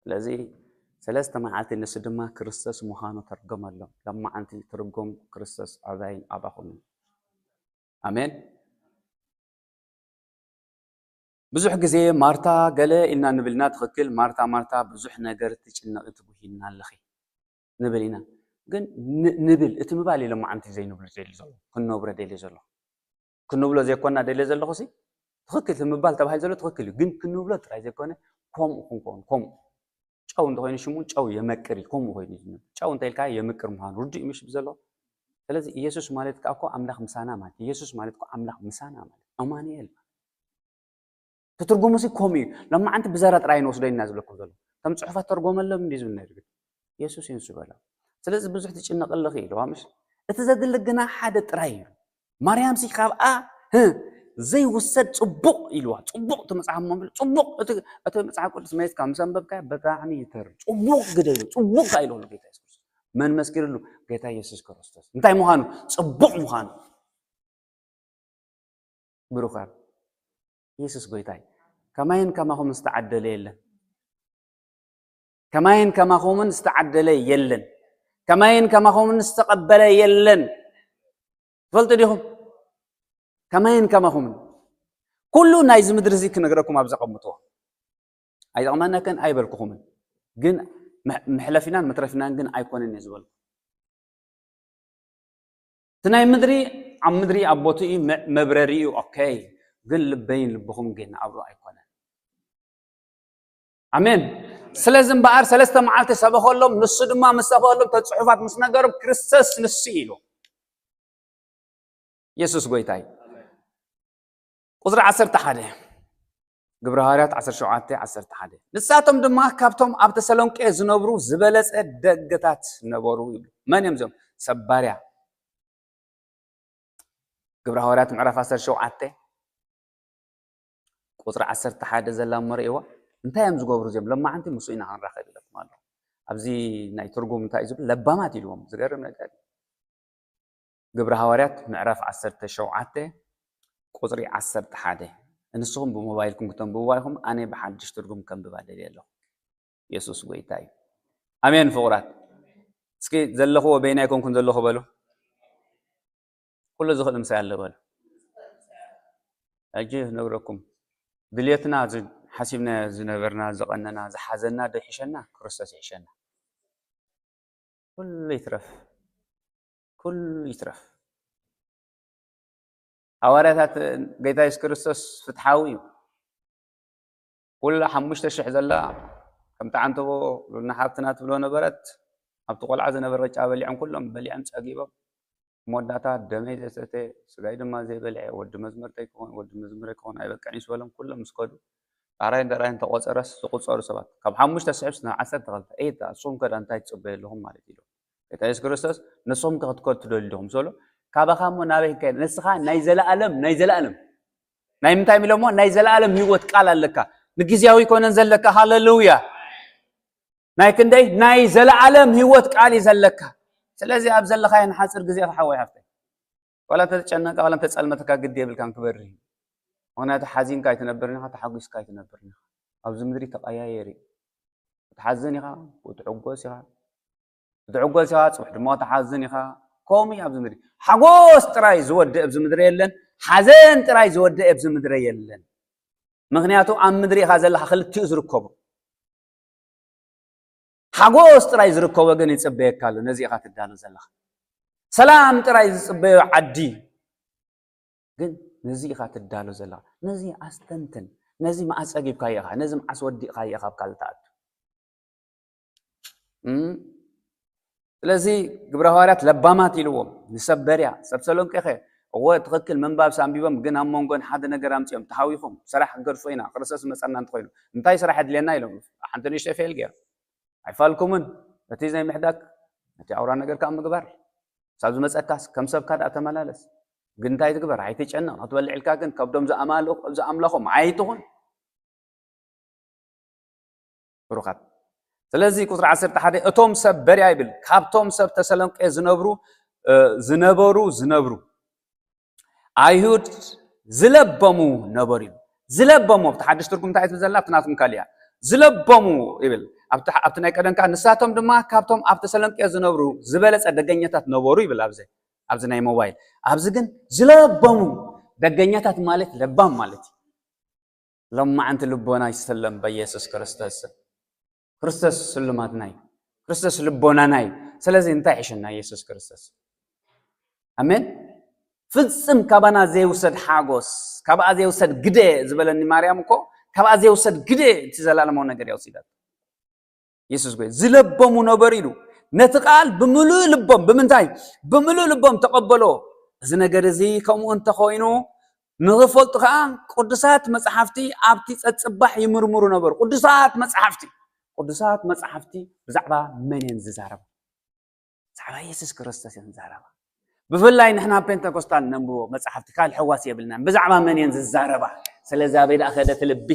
ስለዚ ሰለስተ መዓልቲ ንሱ ድማ ክርስቶስ ምዃኑ ተርገመሎም ለማዓንቲ ትርጉም ክርስቶስ ኣባይን ኣባኹምን ኣሜን ብዙሕ ግዜ ማርታ ገለ ኢልና ንብልና ትኽክል ማርታ ማርታ ብዙሕ ነገር ትጭነቂ ትጉሂና ኣለኺ ንብል ኢና ግን ንብል እቲ ምባል ኢለ መዓንቲ ዘይንብሉ ደልዩ ዘሎ ክንነብሮ ደልዩ ዘሎ ክንብሎ ዘይኮና ደልየ ዘለኹ ሲ ትኽክል እቲ ምባል ተባሂል ዘሎ ትኽክል እዩ ግን ክንብሎ ጥራይ ዘይኮነ ከምኡ ክንከውን ከምኡ ጨው እንተኮይኑ ሽሙ ጨው የመቅር እዩ ከምኡ ኮይኑ ጨው እንተ ኢልካ የምቅር ምዃኑ ርዱእ ምሽ ብዘሎ ስለዚ ኢየሱስ ማለት ከዓ እኮ ኣምላኽ ምሳና ማለት ኢየሱስ ማለት እኮ ኣምላኽ ምሳና ማለት ኣማኑኤል ማለት ትትርጉሙ ሲ ከምኡ እዩ ለማዓንቲ ብዘራ ጥራይ ንወስዶ ኢና ዝብለኩም ዘሎ ከም ፅሑፋት ተርጎመሎም እንዲ ዝብል ነይሩ ግን የሱስ እዩ ንሱ በላ ስለዚ ብዙሕ ትጭነቅ ኣለኺ ኢልዋ ምሽ እቲ ዘድሊ ግና ሓደ ጥራይ እዩ ማርያም ሲ ካብኣ ዘይውሰድ ፅቡቕ ኢልዋ ፅቡቕ እቲ መፅሓፍ መንበል ፅቡቕ እቲ መፅሓፍ ቅዱስ መየትካ ምስ ኣንበብካ ብጣዕሚ ይተርም ፅቡቕ ግደሉ ፅቡቕ ካ ኢልወሉ ጌታ የሱስ መን መስኪርሉ ጌታ የሱስ ክርስቶስ እንታይ ምዃኑ ፅቡቕ ምዃኑ ብሩኻን የሱስ ጎይታይ ከማይን ከማኹም ዝተዓደለ የለን ከማይን ከማኹምን ዝተዓደለ የለን ከማይን ከማኹምን ዝተቐበለ የለን ትፈልጡ ዲኹም ከማይን ከማኹምን ኩሉ ናይዚ ምድሪ እዚ ክነግረኩም ኣብ ዘቐምጥዎ ኣይጠቕመናከን ኣይበልኩኹምን ግን መሕለፊናን መትረፊናን ግን ኣይኮነን እየ ዝበልኩ እቲ ናይ ምድሪ ኣብ ምድሪ ኣብ ቦትኡ መብረሪኡ ኦኬ ግን ልበይን ልብኹም ግን ኣብኡ ኣይኮነን ኣሜን ስለዚ እምበኣር ሰለስተ መዓልቲ ሰበኸሎም ንሱ ድማ ምስ ሰበኸሎም ተፅሑፋት ምስ ነገሮም ክርስቶስ ንሱ ኢሉ የሱስ ጎይታይ ቁፅሪ ዓሰርተ ሓደ ግብረ ሃዋርያት ዓሰርተ ሸውዓተ ዓሰርተ ሓደ። ንሳቶም ድማ ካብቶም ኣብ ተሰሎንቄ ዝነብሩ ዝበለጸ ደገታት ነበሩ ይብሉ። መን እዮም እዚኦም? ሰብ ባርያ። ግብረ ሃዋርያት ምዕራፍ ዓሰርተ ሸውዓተ ቁጽሪ ዓሰርተ ሓደ ዘላ እሞ ርእይዋ። እንታይ እዮም ዝገብሩ እዚኦም? ለማዓንቲ ምስኡ ኢና ክንራኸብ ኢለኩም ኣለኹ። ኣብዚ ናይ ትርጉም እንታይ እዩ ዝብል? ለባማት ኢልዎም። ዝገርም ነገር እዩ። ግብረ ሃዋርያት ምዕራፍ ዓሰርተ ሸውዓተ ቁጽሪ ዓሰርተ ሓደ። ንስኹም ብሞባይልኩም ክተንብብዋ ኢኹም፣ ኣነ ብሓድሽ ትርጉም ከንብባ ደልየ ኣለኹ። የሱስ ጎይታ እዩ። ኣሜን ፍቑራት። እስኪ ዘለኽዎ በይናይ ኮንኩን ዘለኹ በሉ። ኩሉ ዝኽእል ምሳይ ኣሎ በሉ። ሕጂ ነግረኩም። ድልየትና ዝ-፣ ሓሲብና ዝነበርና፣ ዝቐነና፣ ዝሓዘና ዶ ይሕሸና? ክርስቶስ ይሕሸና። ኩሉ ይትረፍ። ኩሉ ይትረፍ። ሃዋርያታት፣ ጌታ የሱስ ክርስቶስ ፍትሓዊ እዩ። ኩላ ሓሙሽተ ሽሕ ዘላ ከምቲ ዓንተቦ ሉልና ሓብትና ትብሎ ነበረት። ኣብቲ ቆልዓ ዝነበረ ቅጫ በሊዖም ኩሎም በሊዖም ጸጊቦም። መወዳእታ ደመይ ዘይሰተ ስጋይ ድማ ዘይበልዐ ወዲ መዝመርተይ ክኾን ወዲ መዝሙረይ ክኾን ኣይበቅዕን እዩ ዝበሎም ኩሎም ምስ ከዱ ዳራይን ዳራይን ተቆጸረስ ዝቁጸሩ ሰባት ካብ ሓሙሽተ ሽሕ ናብ ዓሰርተ ክልተ። ኤታ እሱም ከዳ እንታይ ትጽበዩ ኣለኹም ማለት እዩ። ጌታ የሱስ ክርስቶስ ንስኹም ከ ክትከዱ ትደልዩ ዲኹም? ስበሎ ካባኻ እሞ ናበይ ክንከይድ? ንስኻ ናይ ዘለኣለም፣ ናይ ዘለኣለም። ናይ ምንታይ ኢሎሞ? ናይ ዘለኣለም ህይወት ቃል ኣለካ። ንግዜያዊ ኣይኮነን ዘለካ። ሃሌሉያ። ናይ ክንደይ? ናይ ዘለኣለም ህይወት ቃል እዩ ዘለካ። ስለዚ ኣብ ዘለኻዮ ንሓጺር ግዜ ኢኻ ሓወይ ሃፍተይ። ዋላ እንተተጨነንካ፣ ዋላ እንተጸልመተካ ግዲ የብልካን ክበርህ እዩ። ምኽንያቱ ሓዚንካ ኣይትነብርን ኢኻ፣ ተሓጒስካ ኣይትነብርን ኢኻ። ኣብዚ ምድሪ ተቐያየሪ እዩ። ክትሓዝን ኢኻ፣ ክትዕጎስ ኢኻ። ክትዕጎስ ኢኻ፣ ጽቡሕ ድማ ክትሓዝን ኢኻ። ከምኡ እዩ ኣብዚ ምድሪ። ሓጎስ ጥራይ ዝወድእ ኣብዚ ምድሪ የለን፣ ሓዘን ጥራይ ዝወድእ ኣብዚ ምድሪ የለን። ምኽንያቱ ኣብ ምድሪ ኢኻ ዘለኻ ክልቲኡ ዝርከቡ። ሓጎስ ጥራይ ዝርከቦ ግን ይጽበየካ ኣሎ። ነዚ ኢኻ ትዳሎ ዘለኻ። ሰላም ጥራይ ዝጽበዮ ዓዲ ግን ነዚ ኢኻ ትዳሎ ዘለኻ። ነዚ ኣስተንትን። ነዚ መዓስ ጸጊብካዮ ኢኻ? ነዚ መዓስ ወዲእካዮ ኢኻ ኣብ ካልእ ትኣቱ? እም? ስለዚ ግብረ ሃዋርያት ለባማት ኢልዎም ንሰብ በርያ፣ ሰብ ተሰሎንቄ ኸ? እወ ትኽክል፣ ምንባብስ ኣንቢቦም፣ ግን ኣብ መንጎን ሓደ ነገር ኣምጺኦም፣ ተሃዊኾም፣ ስራሕ ክንገድፎ ኢና፣ ክርስቶስ ዝመጸና እንተኾይኑ። እንታይ ስራሕ የድልየና? ኢሎም ሓንቲ ንእሽተይ ፌል ገይሮም። ኣይፋልኩምን፣ እቲ ናይ ምሕዳግ፣ ነቲ ኣውራ ነገር ከኣ ምግባር። ሳብ ዝመጸካስ ከም ሰብካ ደኣ ተመላለስ። ግን እንታይ ትግበር? ኣይትጨነቕ። ክትበልዕ ኢልካ ግን ከብዶም ዝኣማልኹ-፣ ዝኣምላኾም ኣይትኹን። ብሩኻት። ስለዚ ቁጽሪ ዓሰርተ ሓደ እቶም ሰብ በርያ ይብል፣ ካብቶም ሰብ ተሰሎንቄ ዝነብሩ፣ እ፣ ዝነበሩ፣ ዝነብሩ ኣይሁድ ዝለበሙ ነበሩ እዩ። ዝለበሙ፣ ኣብቲ ሓድሽ ትርጉም እንታይ ትብል ዘላ? ኣብቲ ናትኩም ካልእ እያ። ዝለበሙ ይብል። ኣብቲ፣ ኣብቲ ናይ ቀደም ከኣ ንሳቶም ድማ ካብቶም ኣብ ተሰሎንቄ ዝነብሩ ዝበለጸ ደገኛታት ነበሩ ይብል። ኣብዚ፣ ኣብዚ ናይ ሞባይል። ኣብዚ ግን ዝለበሙ ደገኛታት ማለት ለባም ማለት እዩ። ሎማዓንቲ ልቦና ይሰለም በኢየሱስ ክርስቶስ ስም። ክርስቶስ ስልማትና እዩ። ክርስቶስ ልቦናና እዩ። ስለዚ እንታይ ይሕሸና ኢየሱስ ክርስቶስ? ኣሜን። ፍጽም ካባና ዘይውሰድ ሓጎስ፣ ካብኣ ዘይውሰድ ግደ ዝበለኒ ማርያም እኮ፣ ካብኣ ዘይውሰድ ግደ እቲ ዘላለማዊ ነገር እያ ወሲዳቶ። የሱስ ጎይ ዝለበሙ ነበሩ ኢሉ። ነቲ ቃል ብምሉእ ልቦም፣ ብምንታይ? ብምሉእ ልቦም ተቐበሎ። እዚ ነገር እዚ ከምኡ እንተኾይኑ ንኽፈልጡ ከኣ ቅዱሳት መጻሕፍቲ ኣብቲ ጸጽባሕ ይምርምሩ ነበሩ። ቅዱሳት መጻሕፍቲ፣ ቅዱሳት መጻሕፍቲ ብዛዕባ መን እየን ዝዛረባ? ብዛዕባ የሱስ ክርስቶስ እየን ዝዛረባ። ብፍላይ ንሕና ፔንተኮስታል ነንብቦ መጻሕፍቲ ካልእ ሕዋስ የብልናን። ብዛዕባ መን እየን ዝዛረባ? ስለዚ ኣበይ ደኣ ከደ እቲ ልቢ?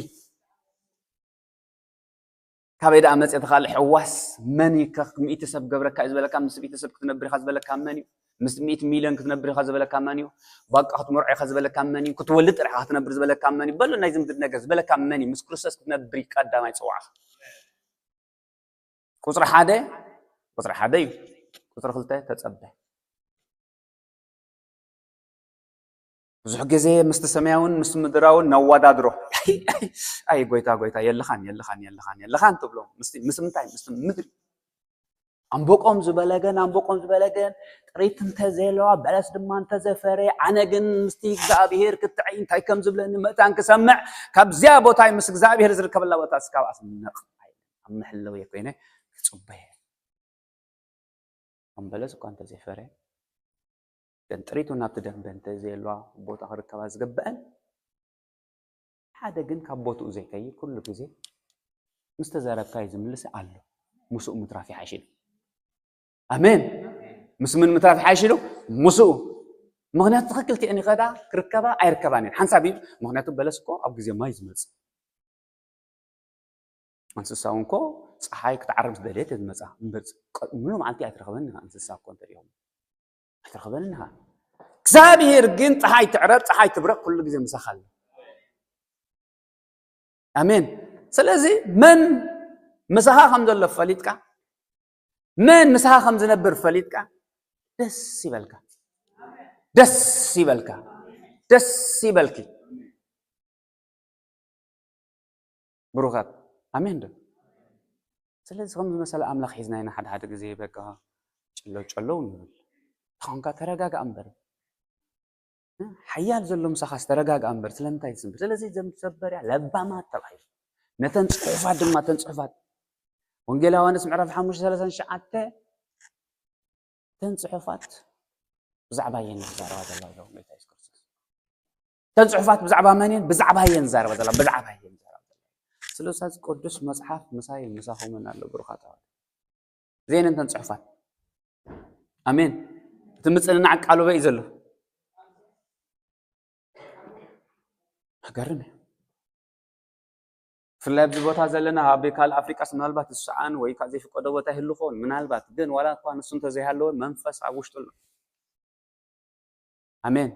ካበይ ደኣ መጽ እቲ ካልእ ሕዋስ? መን እዩ ከ ሚእቲ ሰብ ገብረካ እዩ ዝበለካ? ምስ ሚእቲ ሰብ ክትነብር ኢኻ ዝበለካ መን እዩ? ምስ ሚእቲ ሚልዮን ክትነብር ኢኻ ዝበለካ መን እዩ? ባቃ ክትመርዖ ኢኻ ዝበለካ መን እዩ? ክትወልድ ጥራሕ ኢኻ ክትነብር ዝበለካ መን እዩ? በሉ ናይ ዝምድር ነገር ዝበለካ መን እዩ? ምስ ክርስቶስ ክትነብር እዩ ቀዳማይ ጽዋዕኻ። ቁጽሪ ሓደ፣ ቁጽሪ ሓደ እዩ። ቁጽሪ ክልተ ተጸበ። ብዙሕ ግዜ ምስቲ ሰማያውን ምስቲ ምድራውን ነወዳድሮ። ኣይ ጎይታ፣ ጎይታ፣ የለኻን፣ የለኻን፣ የለኻን፣ የለኻን ትብሎ። ምስቲ፣ ምስ ምንታይ? ምስቲ ምድሪ። ኣምቦቆም ዝበለገን፣ ኣምቦቆም ዝበለገን፣ ጥሪት እንተዘየለዋ፣ በለስ ድማ እንተዘፈረ፣ ኣነ ግን ምስቲ እግዚኣብሄር ክትዕይ እንታይ ከም ዝብለኒ መታን ክሰምዕ፣ ካብዚኣ ቦታ ምስ እግዚኣብሄር ዝርከበላ ቦታ እስካብኣስ ነቕ። ኣብ መሕለዊ ኮይነ ክጽበየ። ከም በለስ እኳ እንተዘይፈረ፣ ግን ጥሪቱ ናብቲ ደንበ እንተዘየልዋ ቦታ ክርከባ ዝግበአን፣ ሓደ ግን ካብ ቦትኡ ዘይከይድ ኩሉ ግዜ ምስ ተዛረብካዮ ዝምልስ ኣሎ። ምስኡ ምትራፍ ይሓይሽ ኢሉ። ኣሜን። ምስ ምን ምትራፍ ይሓይሽ ኢሉ? ምስኡ። ምኽንያቱ ትኽክል ትእኒ ከዳ ክርከባ ኣይርከባን እየን። ሓንሳብ እዩ። ምኽንያቱ በለስ እኮ ኣብ ግዜ ማይ ዝመጽእ። እንስሳ እውን እኮ ፀሓይ ክትዓርብ ዝደለየት እየ ዝመፃ እምበር፣ ሙሉ መዓልቲ ኣይትረኽበን ኢኻ። እንስሳ እኮ እንተሪኹም ኣይትረኽበን ኢኻ። እግዚኣብሄር ግን ፀሓይ ትዕረብ ፀሓይ ትብረቕ ኩሉ ግዜ ምሳኻ ኣሎ። ኣሜን። ስለዚ መን ምሳኻ ከም ዘሎ ፈሊጥካ፣ መን ምሳኻ ከም ዝነብር ፈሊጥካ፣ ደስ ይበልካ፣ ደስ ይበልካ፣ ደስ ይበልኪ። ብሩኻት፣ ኣሜን ዶ? ስለዚ ከም ዝመሰለ ኣምላኽ ሒዝና ኢና ሓደ ሓደ ግዜ በቃ ጨለው ጨለው ንብል። ተኾንካ ተረጋጋ እምበር። ሓያል ዘሎ ምሳኻስ ተረጋጋ እምበር ስለምንታይ ትስንብር? ስለዚ ዘም ሰበርያ ለባማት ተባሂሉ። ነተን ጽሑፋት ድማ ተን ጽሑፋት ወንጌል ዮሃንስ ምዕራፍ ሓሙሽተ ሰላሳን ትሽዓተ ተን ጽሑፋት ብዛዕባ የን ዝዛረባ ዘላ ኢሎም ጎይታ የሱስ ክርስቶስ። ተን ጽሑፋት ብዛዕባ መን እየን? ብዛዕባ የን ዝዛረባ ዘላ፣ ብዛዕባ የን ዝዛረባ ዘላ። ስለዚ ቅዱስ መጽሓፍ ምሳይ ምሳኹምን ኣሎ ብሩኻት ኣሕዋት። እዚኤን እንተን ጽሑፋት። ኣሜን። እቲ ምጽንናዕ ቃሉ በይ ዘሎ። ገርም እዩ። ብፍላይ ኣብዚ ቦታ ዘለና ኣብ ካልእ ኣፍሪቃስ ምናልባት ዝሰዓን ወይ ከዓ ዘይፍቀዶ ቦታ ይህሉ ኸውን ምናልባት፣ ግን ዋላ እኳ ንሱ እንተዘይሃለወ መንፈስ ኣብ ውሽጡ ኣሎ። ኣሜን።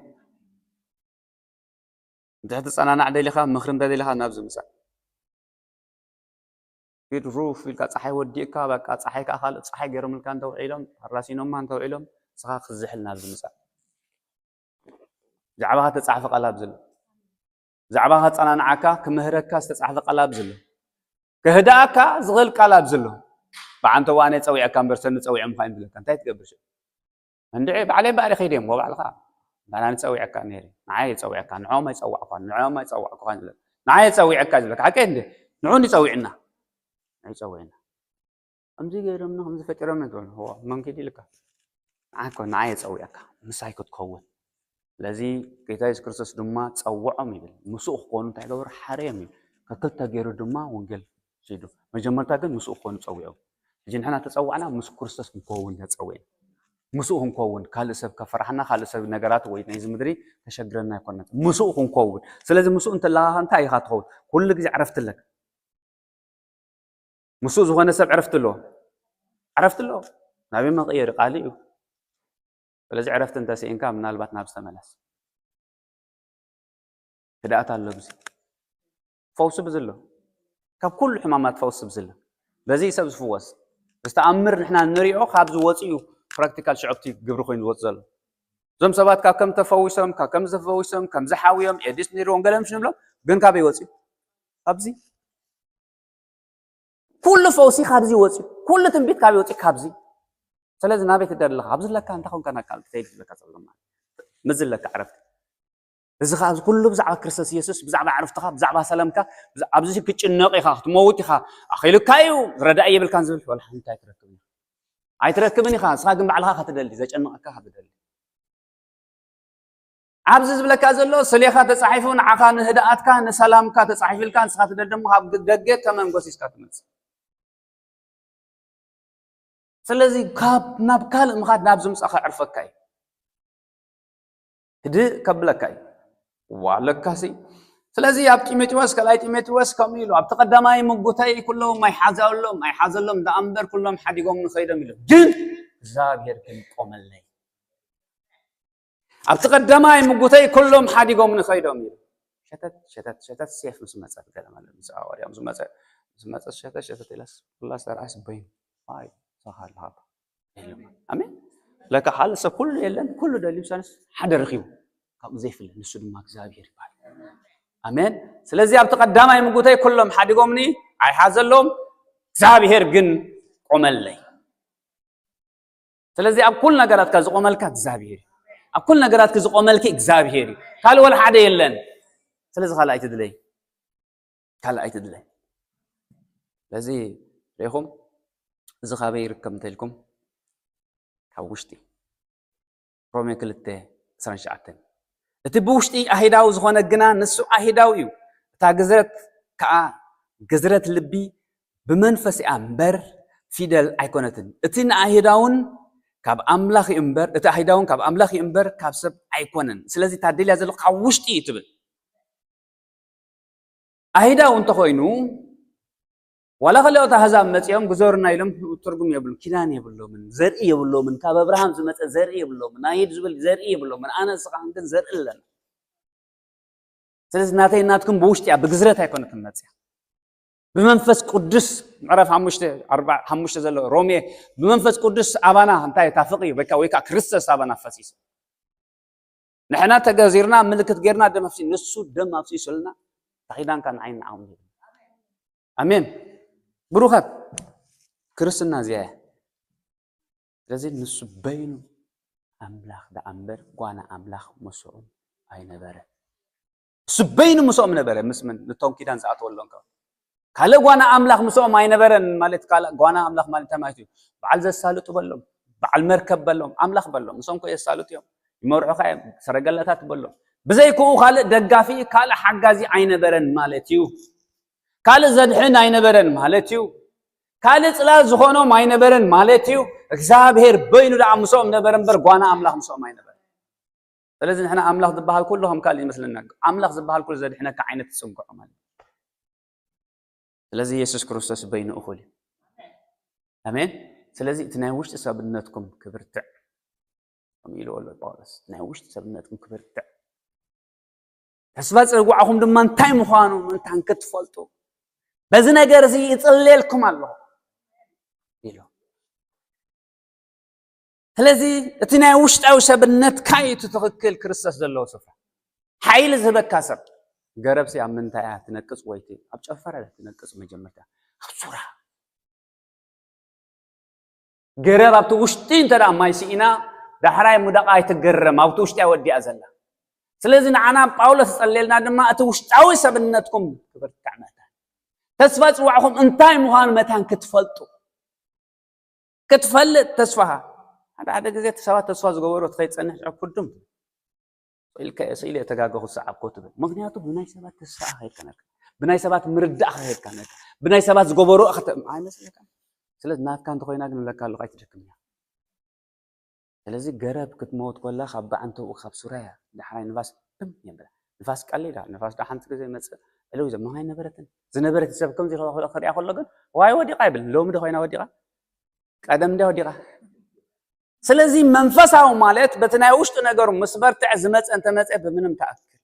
እንድሕር ትጸናናዕ ደሊኻ ምኽሪ እንተ ደሊኻ ናብዚ ምጻእ። ፊት ሩፍ ኢልካ ጸሓይ ወዲእካ በቃ ጸሓይ ከዓ ካልእ ጸሓይ ገይሮምልካ እንተውዒሎም ኣራሲኖማ እንተውዒሎም ንስኻ ክዝሕል ናብዚ ምጻእ። ብዛዕባኻ ተጻሕፈ ቃል ኣብዚ ኣሎ። ብዛዕባኻ ክጸናንዓካ ክምህረካ ዝተጻሕፈ ቃል ኣብዚ ኣሎ። ክህድኣካ ዝኽእል ቃል ኣብዚ ኣሎ። ብዓንተ ዋነ ጸዊዐካ እምበር ሰኒ ጸዊዖምካ እዮም ዝብለካ እንታይ ትገብር? ሽዑ እንድዒ ባዕለይ እምበኣር ከይደ እሞ ባዕልኻ ባና ንጸዊዐካ ነይረ ንዓይ ጸዊዐካ ንዖም ኣይጸዋዕኳን ንዖም ኣይጸዋዕኩኻን ዝብለካ ንዓይ ጸዊዐካ ዝብለካ ሓቀይ እንደ ንዑ ንጸዊዕና ንዑ ጸዊዕና ከምዚ ገይሮምና ከምዚ ፈጢሮም ትበል ዋ መንኪድ ኢልካ ንዓኮ ንዓይ ጸዊዐካ ምሳይ ክትከውን ስለዚ ጌታ የሱስ ክርስቶስ ድማ ጸውዖም ይብል ምስኡ ክኾኑ እንታይ ገበሩ ሓረዮም ይብል ከክልተ ገይሩ ድማ ወንጌል ሲዱ መጀመርታ ግን ምስኡ ክኾኑ ጸዊዖም ሕጂ ንሕና ተጸዋዕና ምስ ክርስቶስ ክንከውን ኢና ጸዊዕና ምስኡ ክንከውን ካልእ ሰብ ከፈራሕና ካልእ ሰብ ነገራት ወይ ናይዚ ምድሪ ከሸግረና ኣይኮነን ምስኡ ክንከውን ስለዚ ምስኡ እንተለኻ እንታይ ኢኻ ትኸውን ኩሉ ግዜ ዕረፍቲ ኣለካ ምስኡ ዝኾነ ሰብ ዕረፍቲ ኣለዎ ዕረፍቲ ኣለዎ ናበይ መቐየሪ ቃል እዩ ስለዚ ዕረፍቲ እንተስኢንካ ምናልባት ናብ ዝተመለስ ህድኣት ኣሎ ብዚ ፈውሲ ብዝሎ ካብ ኩሉ ሕማማት ፈውሲ ብዝሎ በዚ ሰብ ዝፍወስ ዝተኣምር ንሕና ንሪኦ ካብ ዝወፅ እዩ ፕራክቲካል ሽዖብቲ ግብሪ ኮይኑ ዝወፅ ዘሎ እዞም ሰባት ካብ ከም ተፈዊሶም ካብ ከም ዘፈዊሶም ከም ዝሓውዮም ኤዲስ ነይርዎም ገለ ምሽ ንብሎም ግን ካበይ ወፅዩ ኣብዚ ኩሉ ፈውሲ ካብዚ ወፅዩ ኩሉ ትንቢት ካበይ ወፅዩ ካብዚ ስለዚ ናበይ ትደሊ ኣለካ ኣብዚ ለካ እንታይ ኮንካ ናብ ካልእ ክትከይድ ዝብለካ ዘሎ ማለት ምዚ ለካ ዕረፍቲ እዚ ከዓ እዚ ኩሉ ብዛዕባ ክርስቶስ የሱስ ብዛዕባ ዕረፍትኻ ብዛዕባ ሰላምካ ኣብዚ ክጭነቕ ኢኻ ክትመውት ኢኻ ኣኺሉካ እዩ ረዳኢ የብልካን ዝብል ወላ ሓንቲ ኣይትረክብን ኣይትረክብን ኢኻ ንስኻ ግን ባዕልኻ ክትደሊ ዘጨንቐካ ክትደሊ ኣብዚ ዝብለካ ዘሎ ስሌኻ ተፃሒፉ ንዓኻ ንህድኣትካ ንሰላምካ ተፃሒፉልካ ንስኻ ትደሊ ደሞ ካብ ደገ ተመንጎሲስካ ትመፅእ ስለዚ ካብ ናብ ካልእ ምኻድ ናብ ዝምፃእ ከዕርፈካ እዩ ህድእ ከብለካ እዩ ዋ ለካሲ ስለዚ ኣብ ጢሞቴዎስ ካልኣይ ጢሞቴዎስ ከምኡ ኢሉ ኣብቲ ቀዳማይ ምጉተይ ኩሎም ኣይሓዛሎም ኣይሓዘሎም ደኣ እምበር ኩሎም ሓዲጎም ንኸይዶም ኢሉ ግን እግዚኣብሔር ግን ቆመለይ ኣብቲ ቀዳማይ ምጉተይ ኩሎም ሓዲጎም ንኸይዶም ኢሉ ሸተት ሸተት ሸተት ሴፍ ምስ መፀት ገለ ማለት ምስ ኣዋርያ ምስ መፀ ምስ መፀት ሸተት ሸተት ኢላስ ኩላ ዝተረኣስ በይኑ ኣይ ሳኻ ኣለኻ የለም ኣሜን ለካ ሓደ ሰብ ኩሉ የለን ኩሉ ደልዩ ሳንስ ሓደ ረኺቡ ካብኡ ዘይፍለ ንሱ ድማ እግዚኣብሔር ይበሃል ኣሜን ስለዚ ኣብቲ ቀዳማይ ምጉተይ ኩሎም ሓዲጎምኒ ኣይሓዘሎም እግዚኣብሔር ግን ቆመለይ ስለዚ ኣብ ኩሉ ነገራትካ ዝቆመልካ እግዚኣብሔር እዩ ኣብ ኩሉ ነገራትክ ዝቆመልኪ እግዚኣብሔር እዩ ካልእ ወላ ሓደ የለን ስለዚ ካልእ ኣይትድለይ ካልእ ኣይትድለይ ስለዚ ርኢኹም እዚ ካበይ ይርከብ እንተልኩም ካብ ውሽጢ ሮሜ ክልተ ዕስራን ትሽዓተን እቲ ብውሽጢ ኣሂዳዊ ዝኾነ ግና ንሱ ኣሂዳዊ እዩ እታ ግዝረት ከዓ ግዝረት ልቢ ብመንፈስ እያ እምበር ፊደል ኣይኮነትን። እቲ ንኣይሁዳውን ካብ ኣምላኽ እዩ እምበር፣ እቲ ኣይሁዳውን ካብ ኣምላኽ እዩ እምበር ካብ ሰብ ኣይኮነን። ስለዚ እታ ደልያ ዘለኹ ካብ ውሽጢ እዩ ትብል። ኣይሁዳዊ እንተኾይኑ ዋላ ካልኦት ኣህዛብ መጺኦም ግዘሩና ኢሎም ትርጉም የብሉ፣ ኪዳን የብሎምን፣ ዘርኢ የብሎምን፣ ካብ ኣብርሃም ዝመጸ ዘርኢ የብሎምን፣ ኣይሁድ ዝብል ዘርኢ የብሎምን። ኣነ ንስኻን ግን ዘርኢ ኣለና። ስለዚ ናተይ ናትኩም ብውሽጢ እያ፣ ብግዝረት ኣይኮነትን መጽያ። ብመንፈስ ቅዱስ ምዕራፍ ሓሙሽተ፣ ኣርባ፣ ሓሙሽተ ዘሎ ሮሜ ብመንፈስ ቅዱስ ኣባና እንታይ ታፍቕ እዩ ወይ ከዓ ወይ ከዓ ክርስቶስ ኣባና ፈሲሱ። ንሕና ተገዚርና ምልክት ጌርና ደም ኣፍሲ ንሱ ደም ኣፍሲሱልና ታኺዳንካ ንዓይ ንዓኹም እዩ። ኣሜን። ብሩኻት ክርስትና እዚኣ እያ። ስለዚ ንሱ በይኑ ኣምላኽ ደኣ እምበር ጓና ኣምላኽ ምስኦም ኣይነበረ። ንሱ በይኑ ምስኦም ነበረ። ምስ ምን ንቶም ኪዳን ዝኣተወሎም ከ ካልእ ጓና ኣምላኽ ምስኦም ኣይነበረን። ማለት ካልእ ጓና ኣምላኽ ማለት እንታይ ማለት እዩ? በዓል ዘሳልጡ በሎም፣ በዓል መርከብ በሎም፣ ኣምላኽ በሎም። ንሶም ኮ የሳልጡ እዮም፣ ይመርሑኻ እዮም፣ ሰረገላታት በሎም። ብዘይክኡ ካልእ ደጋፊ፣ ካልእ ሓጋዚ ኣይነበረን ማለት እዩ። ካልእ ዘድሕን ኣይነበረን ማለት እዩ። ካልእ ጽላል ዝኾኖም ኣይነበረን ማለት እዩ። እግዚኣብሔር በይኑ ደኣ ምስኦም ነበረ እምበር ጓና ኣምላኽ ምስኦም ኣይነበረን። ስለዚ ንሕና ኣምላኽ ዝበሃል ኩሉ ከም ካልእ ይመስለና። ኣምላኽ ዝበሃል ኩሉ ዘድሕነካ ዓይነት ትጽንግዖ ማለት እዩ። ስለዚ የሱስ ክርስቶስ በይኑ እኹል እዩ። ኣሜን። ስለዚ እቲ ናይ ውሽጢ ሰብነትኩም ክብርትዕ ከምኡ ኢሉ ኣሎ ጳውሎስ፣ ናይ ውሽጢ ሰብነትኩም ክብርትዕ፣ ተስፋ ጽዋዕኹም ድማ እንታይ ምዃኑ ምእንታን ክትፈልጡ በዚ ነገር እዚ ይጽልየልኩም ኣለኹ ኢሉ። ስለዚ እቲ ናይ ውሽጣዊ ሰብነትካ እዩ እቲ ትኽክል ክርስቶስ ዘለዎ ስፍራ። ሓይሊ ዝህበካ ሰብ ገረብሲ ኣብ ምንታይ እያ ትነቅጽ? ወይቲ ኣብ ጨፈራ እያ ትነቅጽ። መጀመርታ ኣብ ሱራ ገረብ ኣብቲ ውሽጢ እንተ ደኣ ማይ ስኢና ዳሕራይ ምውዳቕ ኣይትገረም፣ ኣብቲ ውሽጢ እያ ወዲኣ ዘላ። ስለዚ ንዓና ጳውሎስ ዝጸልየልና ድማ እቲ ውሽጣዊ ሰብነትኩም ክብርትዕ መታን ተስፋ ጽዋዕኹም እንታይ ምዃኑ መታን ክትፈልጡ ክትፈልጥ ተስፋኻ። ሓደ ሓደ ግዜ እቲ ሰባት ተስፋ ዝገበሩ እቲ ከይጸንሕ ሸዕብ ኩዱም ኢልካ እየ ስኢለ እተጋገኹ ዝሰዓብኮ ትብል። ምክንያቱ ብናይ ሰባት ተስፋ ከይድካ ነካ፣ ብናይ ሰባት ምርዳእ ከይድካ ነካ፣ ብናይ ሰባት ዝገበሩ ኣይመስለካ። ስለዚ ናትካ እንተኮይና ግን ለካ ኣለካ ኣይትደክም እያ። ስለዚ ገረብ ክትመውት ኮላ ካብ በዓንተኡ ካብ ሱራያ ዳሕራይ ንፋስ ትም የብላ። ንፋስ ቀሊል እያ። ንፋስ ዳ ሓንቲ ግዜ መጽእ ዕልው ዘ መኻይ ነበረትን ዝነበረት ሰብ ከምዚ ክሪኣ ከሎ ግን ዋይ ወዲቓ ይብል። ሎሚ ዶ ኮይና ወዲቓ? ቀደም እንደ ወዲቓ። ስለዚ መንፈሳዊ ማለት በቲ ናይ ውሽጡ ነገሩ ምስ በርትዐ ዝመፀ እንተመፀ ብምንም ተኣክል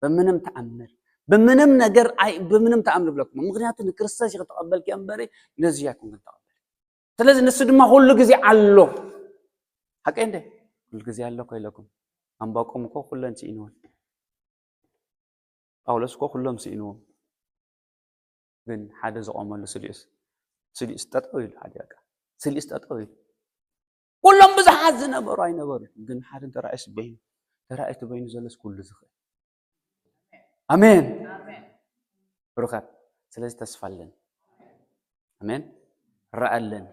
ብምንም ተኣምር ብምንም ነገር ኣይ ብምንም ተኣምር ብለኩም። ምክንያቱ ንክርስቶስ ኢኹ ተቐበልኪ እምበሪ ነዚ ያኩም ግን ተቐበል። ስለዚ ንሱ ድማ ኩሉ ግዜ ኣሎ። ሓቀይ እንደ ኩሉ ግዜ ኣሎ ኮይለኩም ኣንባቆም እኮ ኩለን ስኢንወን ጳውሎስ እኮ ኩሎም ስኢንዎም። ግን ሓደ ዝቆመሉ ስሊኡስ ስሊኡስ ጠጠው ኢሉ ሓደ በቃ ስሊኡስ ጠጠው ኢሉ ኩሎም ብዙሓት ዝነበሩ ኣይነበሩ ግን ሓደ ተራእዩስ በይኑ ተራእዩ በይኑ ዘሎስ ኩሉ ዝኽእል ኣሜን ብሩኻት ስለዚ ተስፋ ኣለኒ ኣሜን ራእይ ኣለኒ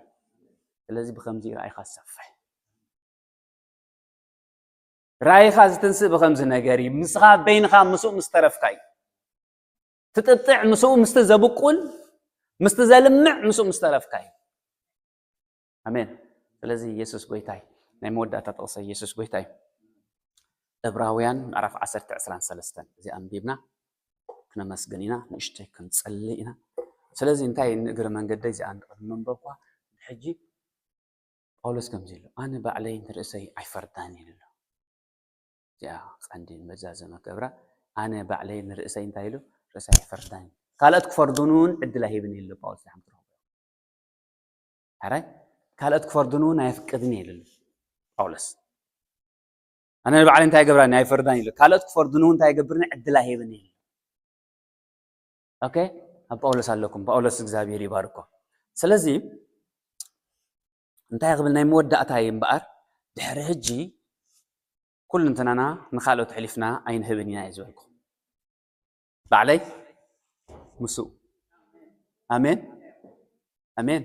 ስለዚ ብከምዚ ራእይካ ሰፍሕ ራእይኻ ዝትንስእ ብኸምዚ ነገር እዩ። ንስኻ በይንኻ ምስኡ ምስ ተረፍካ እዩ። ትጥጥዕ ምስኡ ምስቲ ዘብቁል ምስቲ ዘልምዕ ምስኡ ምስ ተረፍካ እዩ። ኣሜን። ስለዚ የሱስ ጎይታ እዩ። ናይ መወዳእታ ጥቕሰ የሱስ ጎይታ እዩ። ዕብራውያን ምዕራፍ ዓሰርተ ዕስራን ሰለስተን እዚ ኣንቢብና ክነመስግን ኢና። ንእሽተይ ክንጸሊ ኢና። ስለዚ እንታይ ንእግረ መንገደይ እዚኣ ንቕድሚ መንበብኳ ሕጂ ጳውሎስ ከምዚ ኢሉ ኣነ ባዕለይ ንርእሰይ ኣይፈርዳን ኢሉ ኣሎ እዚኣ ቀንዲ መዛዘመ ክብራ ኣነ ባዕለይ ንርእሰይ እንታይ ኢሉ ርእሰይ ኣይፈርዳን ካልኦት ክፈርዱን እውን ዕድል ኣይህብን ኢሉ ጳውሎስ ሓምትረኹ ሕራይ ካልኦት ክፈርዱን እውን ኣየፍቅድን ኢሉ ጳውሎስ ኣነ ባዕለይ እንታይ ገብራኒ ኣይፈርዳን ኢሉ ካልኦት ክፈርዱን እውን እንታይ ገብርኒ ዕድል ኣይህብን ኢሉ ኦኬ ኣብ ጳውሎስ ኣለኩም ጳውሎስ እግዚኣብሔር ይባርኮ ስለዚ እንታይ ክብል ናይ መወዳእታ እዩ እምበኣር ድሕሪ ሕጂ ኩልንትናና ንካልኦት ሕሊፍና ኣይንህብን ኢና እዩ ዝበልኩ ባዕለይ ምስኡ ኣሜን ኣሜን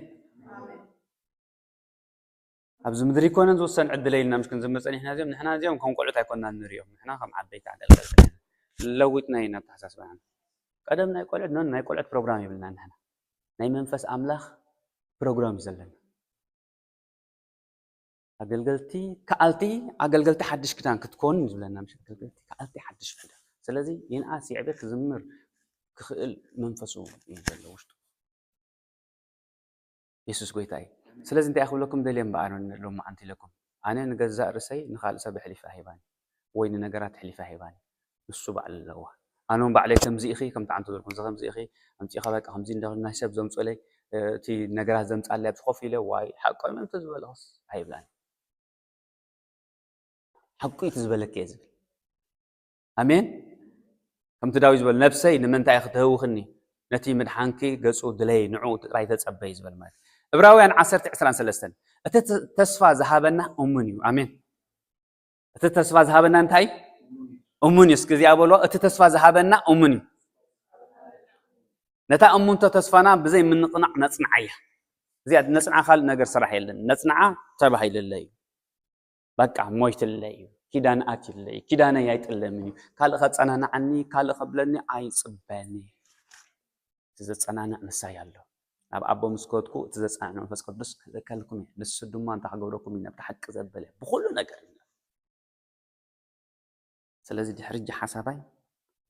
ኣብዚ ምድሪ ይኮነን ዝውሰን ዕድለ ኢልና ምሽ ክንዝምር ጸኒሕና እዚኦም ንሕና እዚኦም ከም ቆልዑት ኣይኮንና ንሪኦም ንሕና ከም ዓበይቲ ኣገልገልቲ ለዊጥና ኢና ኣተሓሳስባና ቀደም ናይ ቆልዑት ኖን ናይ ቆልዑት ፕሮግራም ይብልና ንሕና። ናይ መንፈስ ኣምላኽ ፕሮግራም እዩ ዘለና። ኣገልገልቲ ከኣልቲ፣ ኣገልገልቲ ሓድሽ ክዳን ክትኮን እዩ ዝብለና፣ ምሽ ኣገልገልቲ ከኣልቲ ሓድሽ ክዳን። ስለዚ ይንኣስ ይዕበ ክዝምር ክኽእል መንፈሱ እዩ ዘሎ ውሽጡ። የሱስ ጎይታ እዩ። ስለዚ እንታይ ክብለኩም ደልየ እምበኣር ሎማዓንቲ ኢለኩም፣ ኣነ ንገዛእ ርእሰይ ንኻልእ ሰብ ኣሕሊፈ ኣይባን ወይ ንነገራት ኣሕሊፈ ኣይባን፣ ንሱ ባዕሉ ኣለዋ። ኣነ እውን ባዕለይ ከምዚ ኢኺ ከምቲ ዓንቶ ዝበልኩም እዚ ከምዚ ኢኺ ኣምፂኻ በቃ ከምዚ እንዳ ናይ ሰብ ዘምፅለይ እቲ ነገራት ዘምፃለይ ኣብዚ ኮፍ ኢለ ዋይ ሓቆም እዮም ተዝበለኹስ ኣይብላን። ሓቁ እዩ ዝበለክ እየ ዝብል። ኣሜን። ከምቲ ዳዊት ዝበል ነብሰይ ንምንታይ ክትህውኽኒ፣ ነቲ ምድሓንኪ ገጹ ድለይ ንዕኡ ጥራይ ተጸበይ ዝበል ማለት እዩ። ዕብራውያን ዓሰርተ ዕስራን ሰለስተን እቲ ተ- ተስፋ ዝሃበና እሙን እዩ። ኣሜን። እቲ ተስፋ ዝሃበና እንታይ እሙን እዩ። እስኪ እዚኣ በሎ፣ እቲ ተስፋ ዝሃበና እሙን እዩ። ነታ እሙንቶ ተስፋና ብዘይ ምንቕናቕ ነጽንዓያ። እዚኣ ነጽንዓ ካልእ ነገር ስራሕ የለን። ነጽንዓ ተባሂልለ እዩ። በቃ ሞይትለይ እዩ። ኪዳን ኣትለይ እዩ። ኪዳነይ ኣይጥለምን እዩ። ካልእ ከጸናንዓኒ ካልእ ከብለኒ ኣይጽበኒ። እቲ ዘጸናንዕ ንሳይ ኣሎ። ናብ ኣቦ ምስ ከድኩ እቲ ዘጸናንዕ መንፈስ ቅዱስ ክልእከልኩም እዩ። ንሱ ድማ እንታይ ክገብረኩም እዩ? ናብቲ ሓቂ ዘበለ ብኹሉ ነገር እዩ። ስለዚ ድሕሪ እጂ ሓሳባይ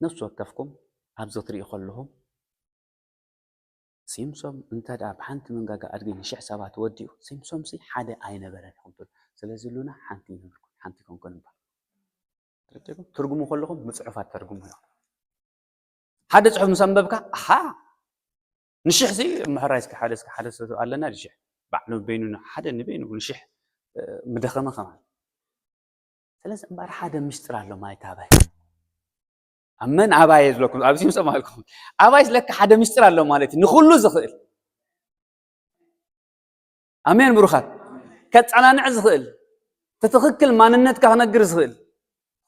ነፍሲ ወከፍኩም ኣብዚ ክትሪኡ ከለኹም ሲምሶም እንተ ደኣ ብሓንቲ መንጋጋ ኣድጊ ንሽሕ ሰባት ወዲኡ፣ ሲምሶምሲ ሓደ ኣይነበረን ኢኹም ትብሉ። ስለዚ ሉና ሓንቲ ይነብርኩም፣ ሓንቲ ኮንኮን እምበር። ትርጉሙ ከለኹም ብጽሑፋት ተርጉሙ ኢኹም። ሓደ ጽሑፍ ምስ ኣንበብካ፣ ኣሓ፣ ንሽሕ ሲ ምሕራይ እስኪ ሓደ እስኪ ሓደ ሰብ ኣለና ንሽሕ ባዕሉ በይኑ ሓደ ንበይኑ ንሽሕ ምደኸመ ከማን። ስለዚ እምበኣር ሓደ ምስጢር ኣሎ ማለት ኣባይ ኣብ መን ኣባይ ዝለኩም ኣብ ሲምሶም ኣልኩም ኣባይ ስለካ ሓደ ምስጢር ኣሎ ማለት እዩ። ንኹሉ ዝኽእል ኣሜን ብሩኻት ከጸናንዕ ዝኽእል እቲ ትኽክል ማንነትካ ክነግር ዝኽእል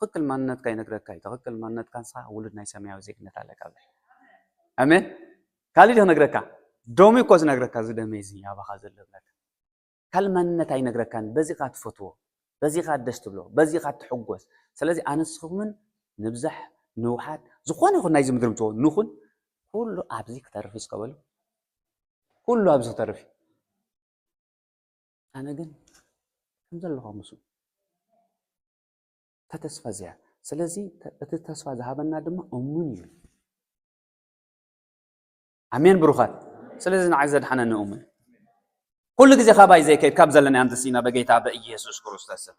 ትኽክል ማንነትካ ይነግረካ እዩ። ትኽክል ማንነትካ ንስኻ ውሉድ ናይ ሰማያዊ ዜግነት ኣለካ። ኣሜን። ካልእ ክነግረካ ደሙ እኮ ዝነግረካ እዚ ደመይ እዚ ኣባኻ ዘሎ ብለካ ካልእ ማንነት ኣይነግረካን። በዚኻ ትፈትዎ፣ በዚኻ ደስ ትብሎ፣ በዚኻ ትሕጎስ። ስለዚ ኣነስኹምን ንብዛሕ ንውሓድ ዝኾነ ይኹን ናይዚ ምድሪ ምትዎ ንኹን ኩሉ ኣብዚ ክተርፍ እዩ እስከ በሉ። ኩሉ ኣብዚ ክተርፍ እዩ። ኣነ ግን ከም ዘለኹ ምስ ተተስፋ እዚኣ። ስለዚ እቲ ተስፋ ዝሃበና ድማ እሙን እዩ። ኣሜን ብሩኻት። ስለዚ ንዓይ ዘድሓነኒ እሙን ኩሉ ግዜ ካባይ ዘይከይድ ካብ ዘለና ኣንተሲና በጌታ በኢየሱስ ክርስቶስ ስም።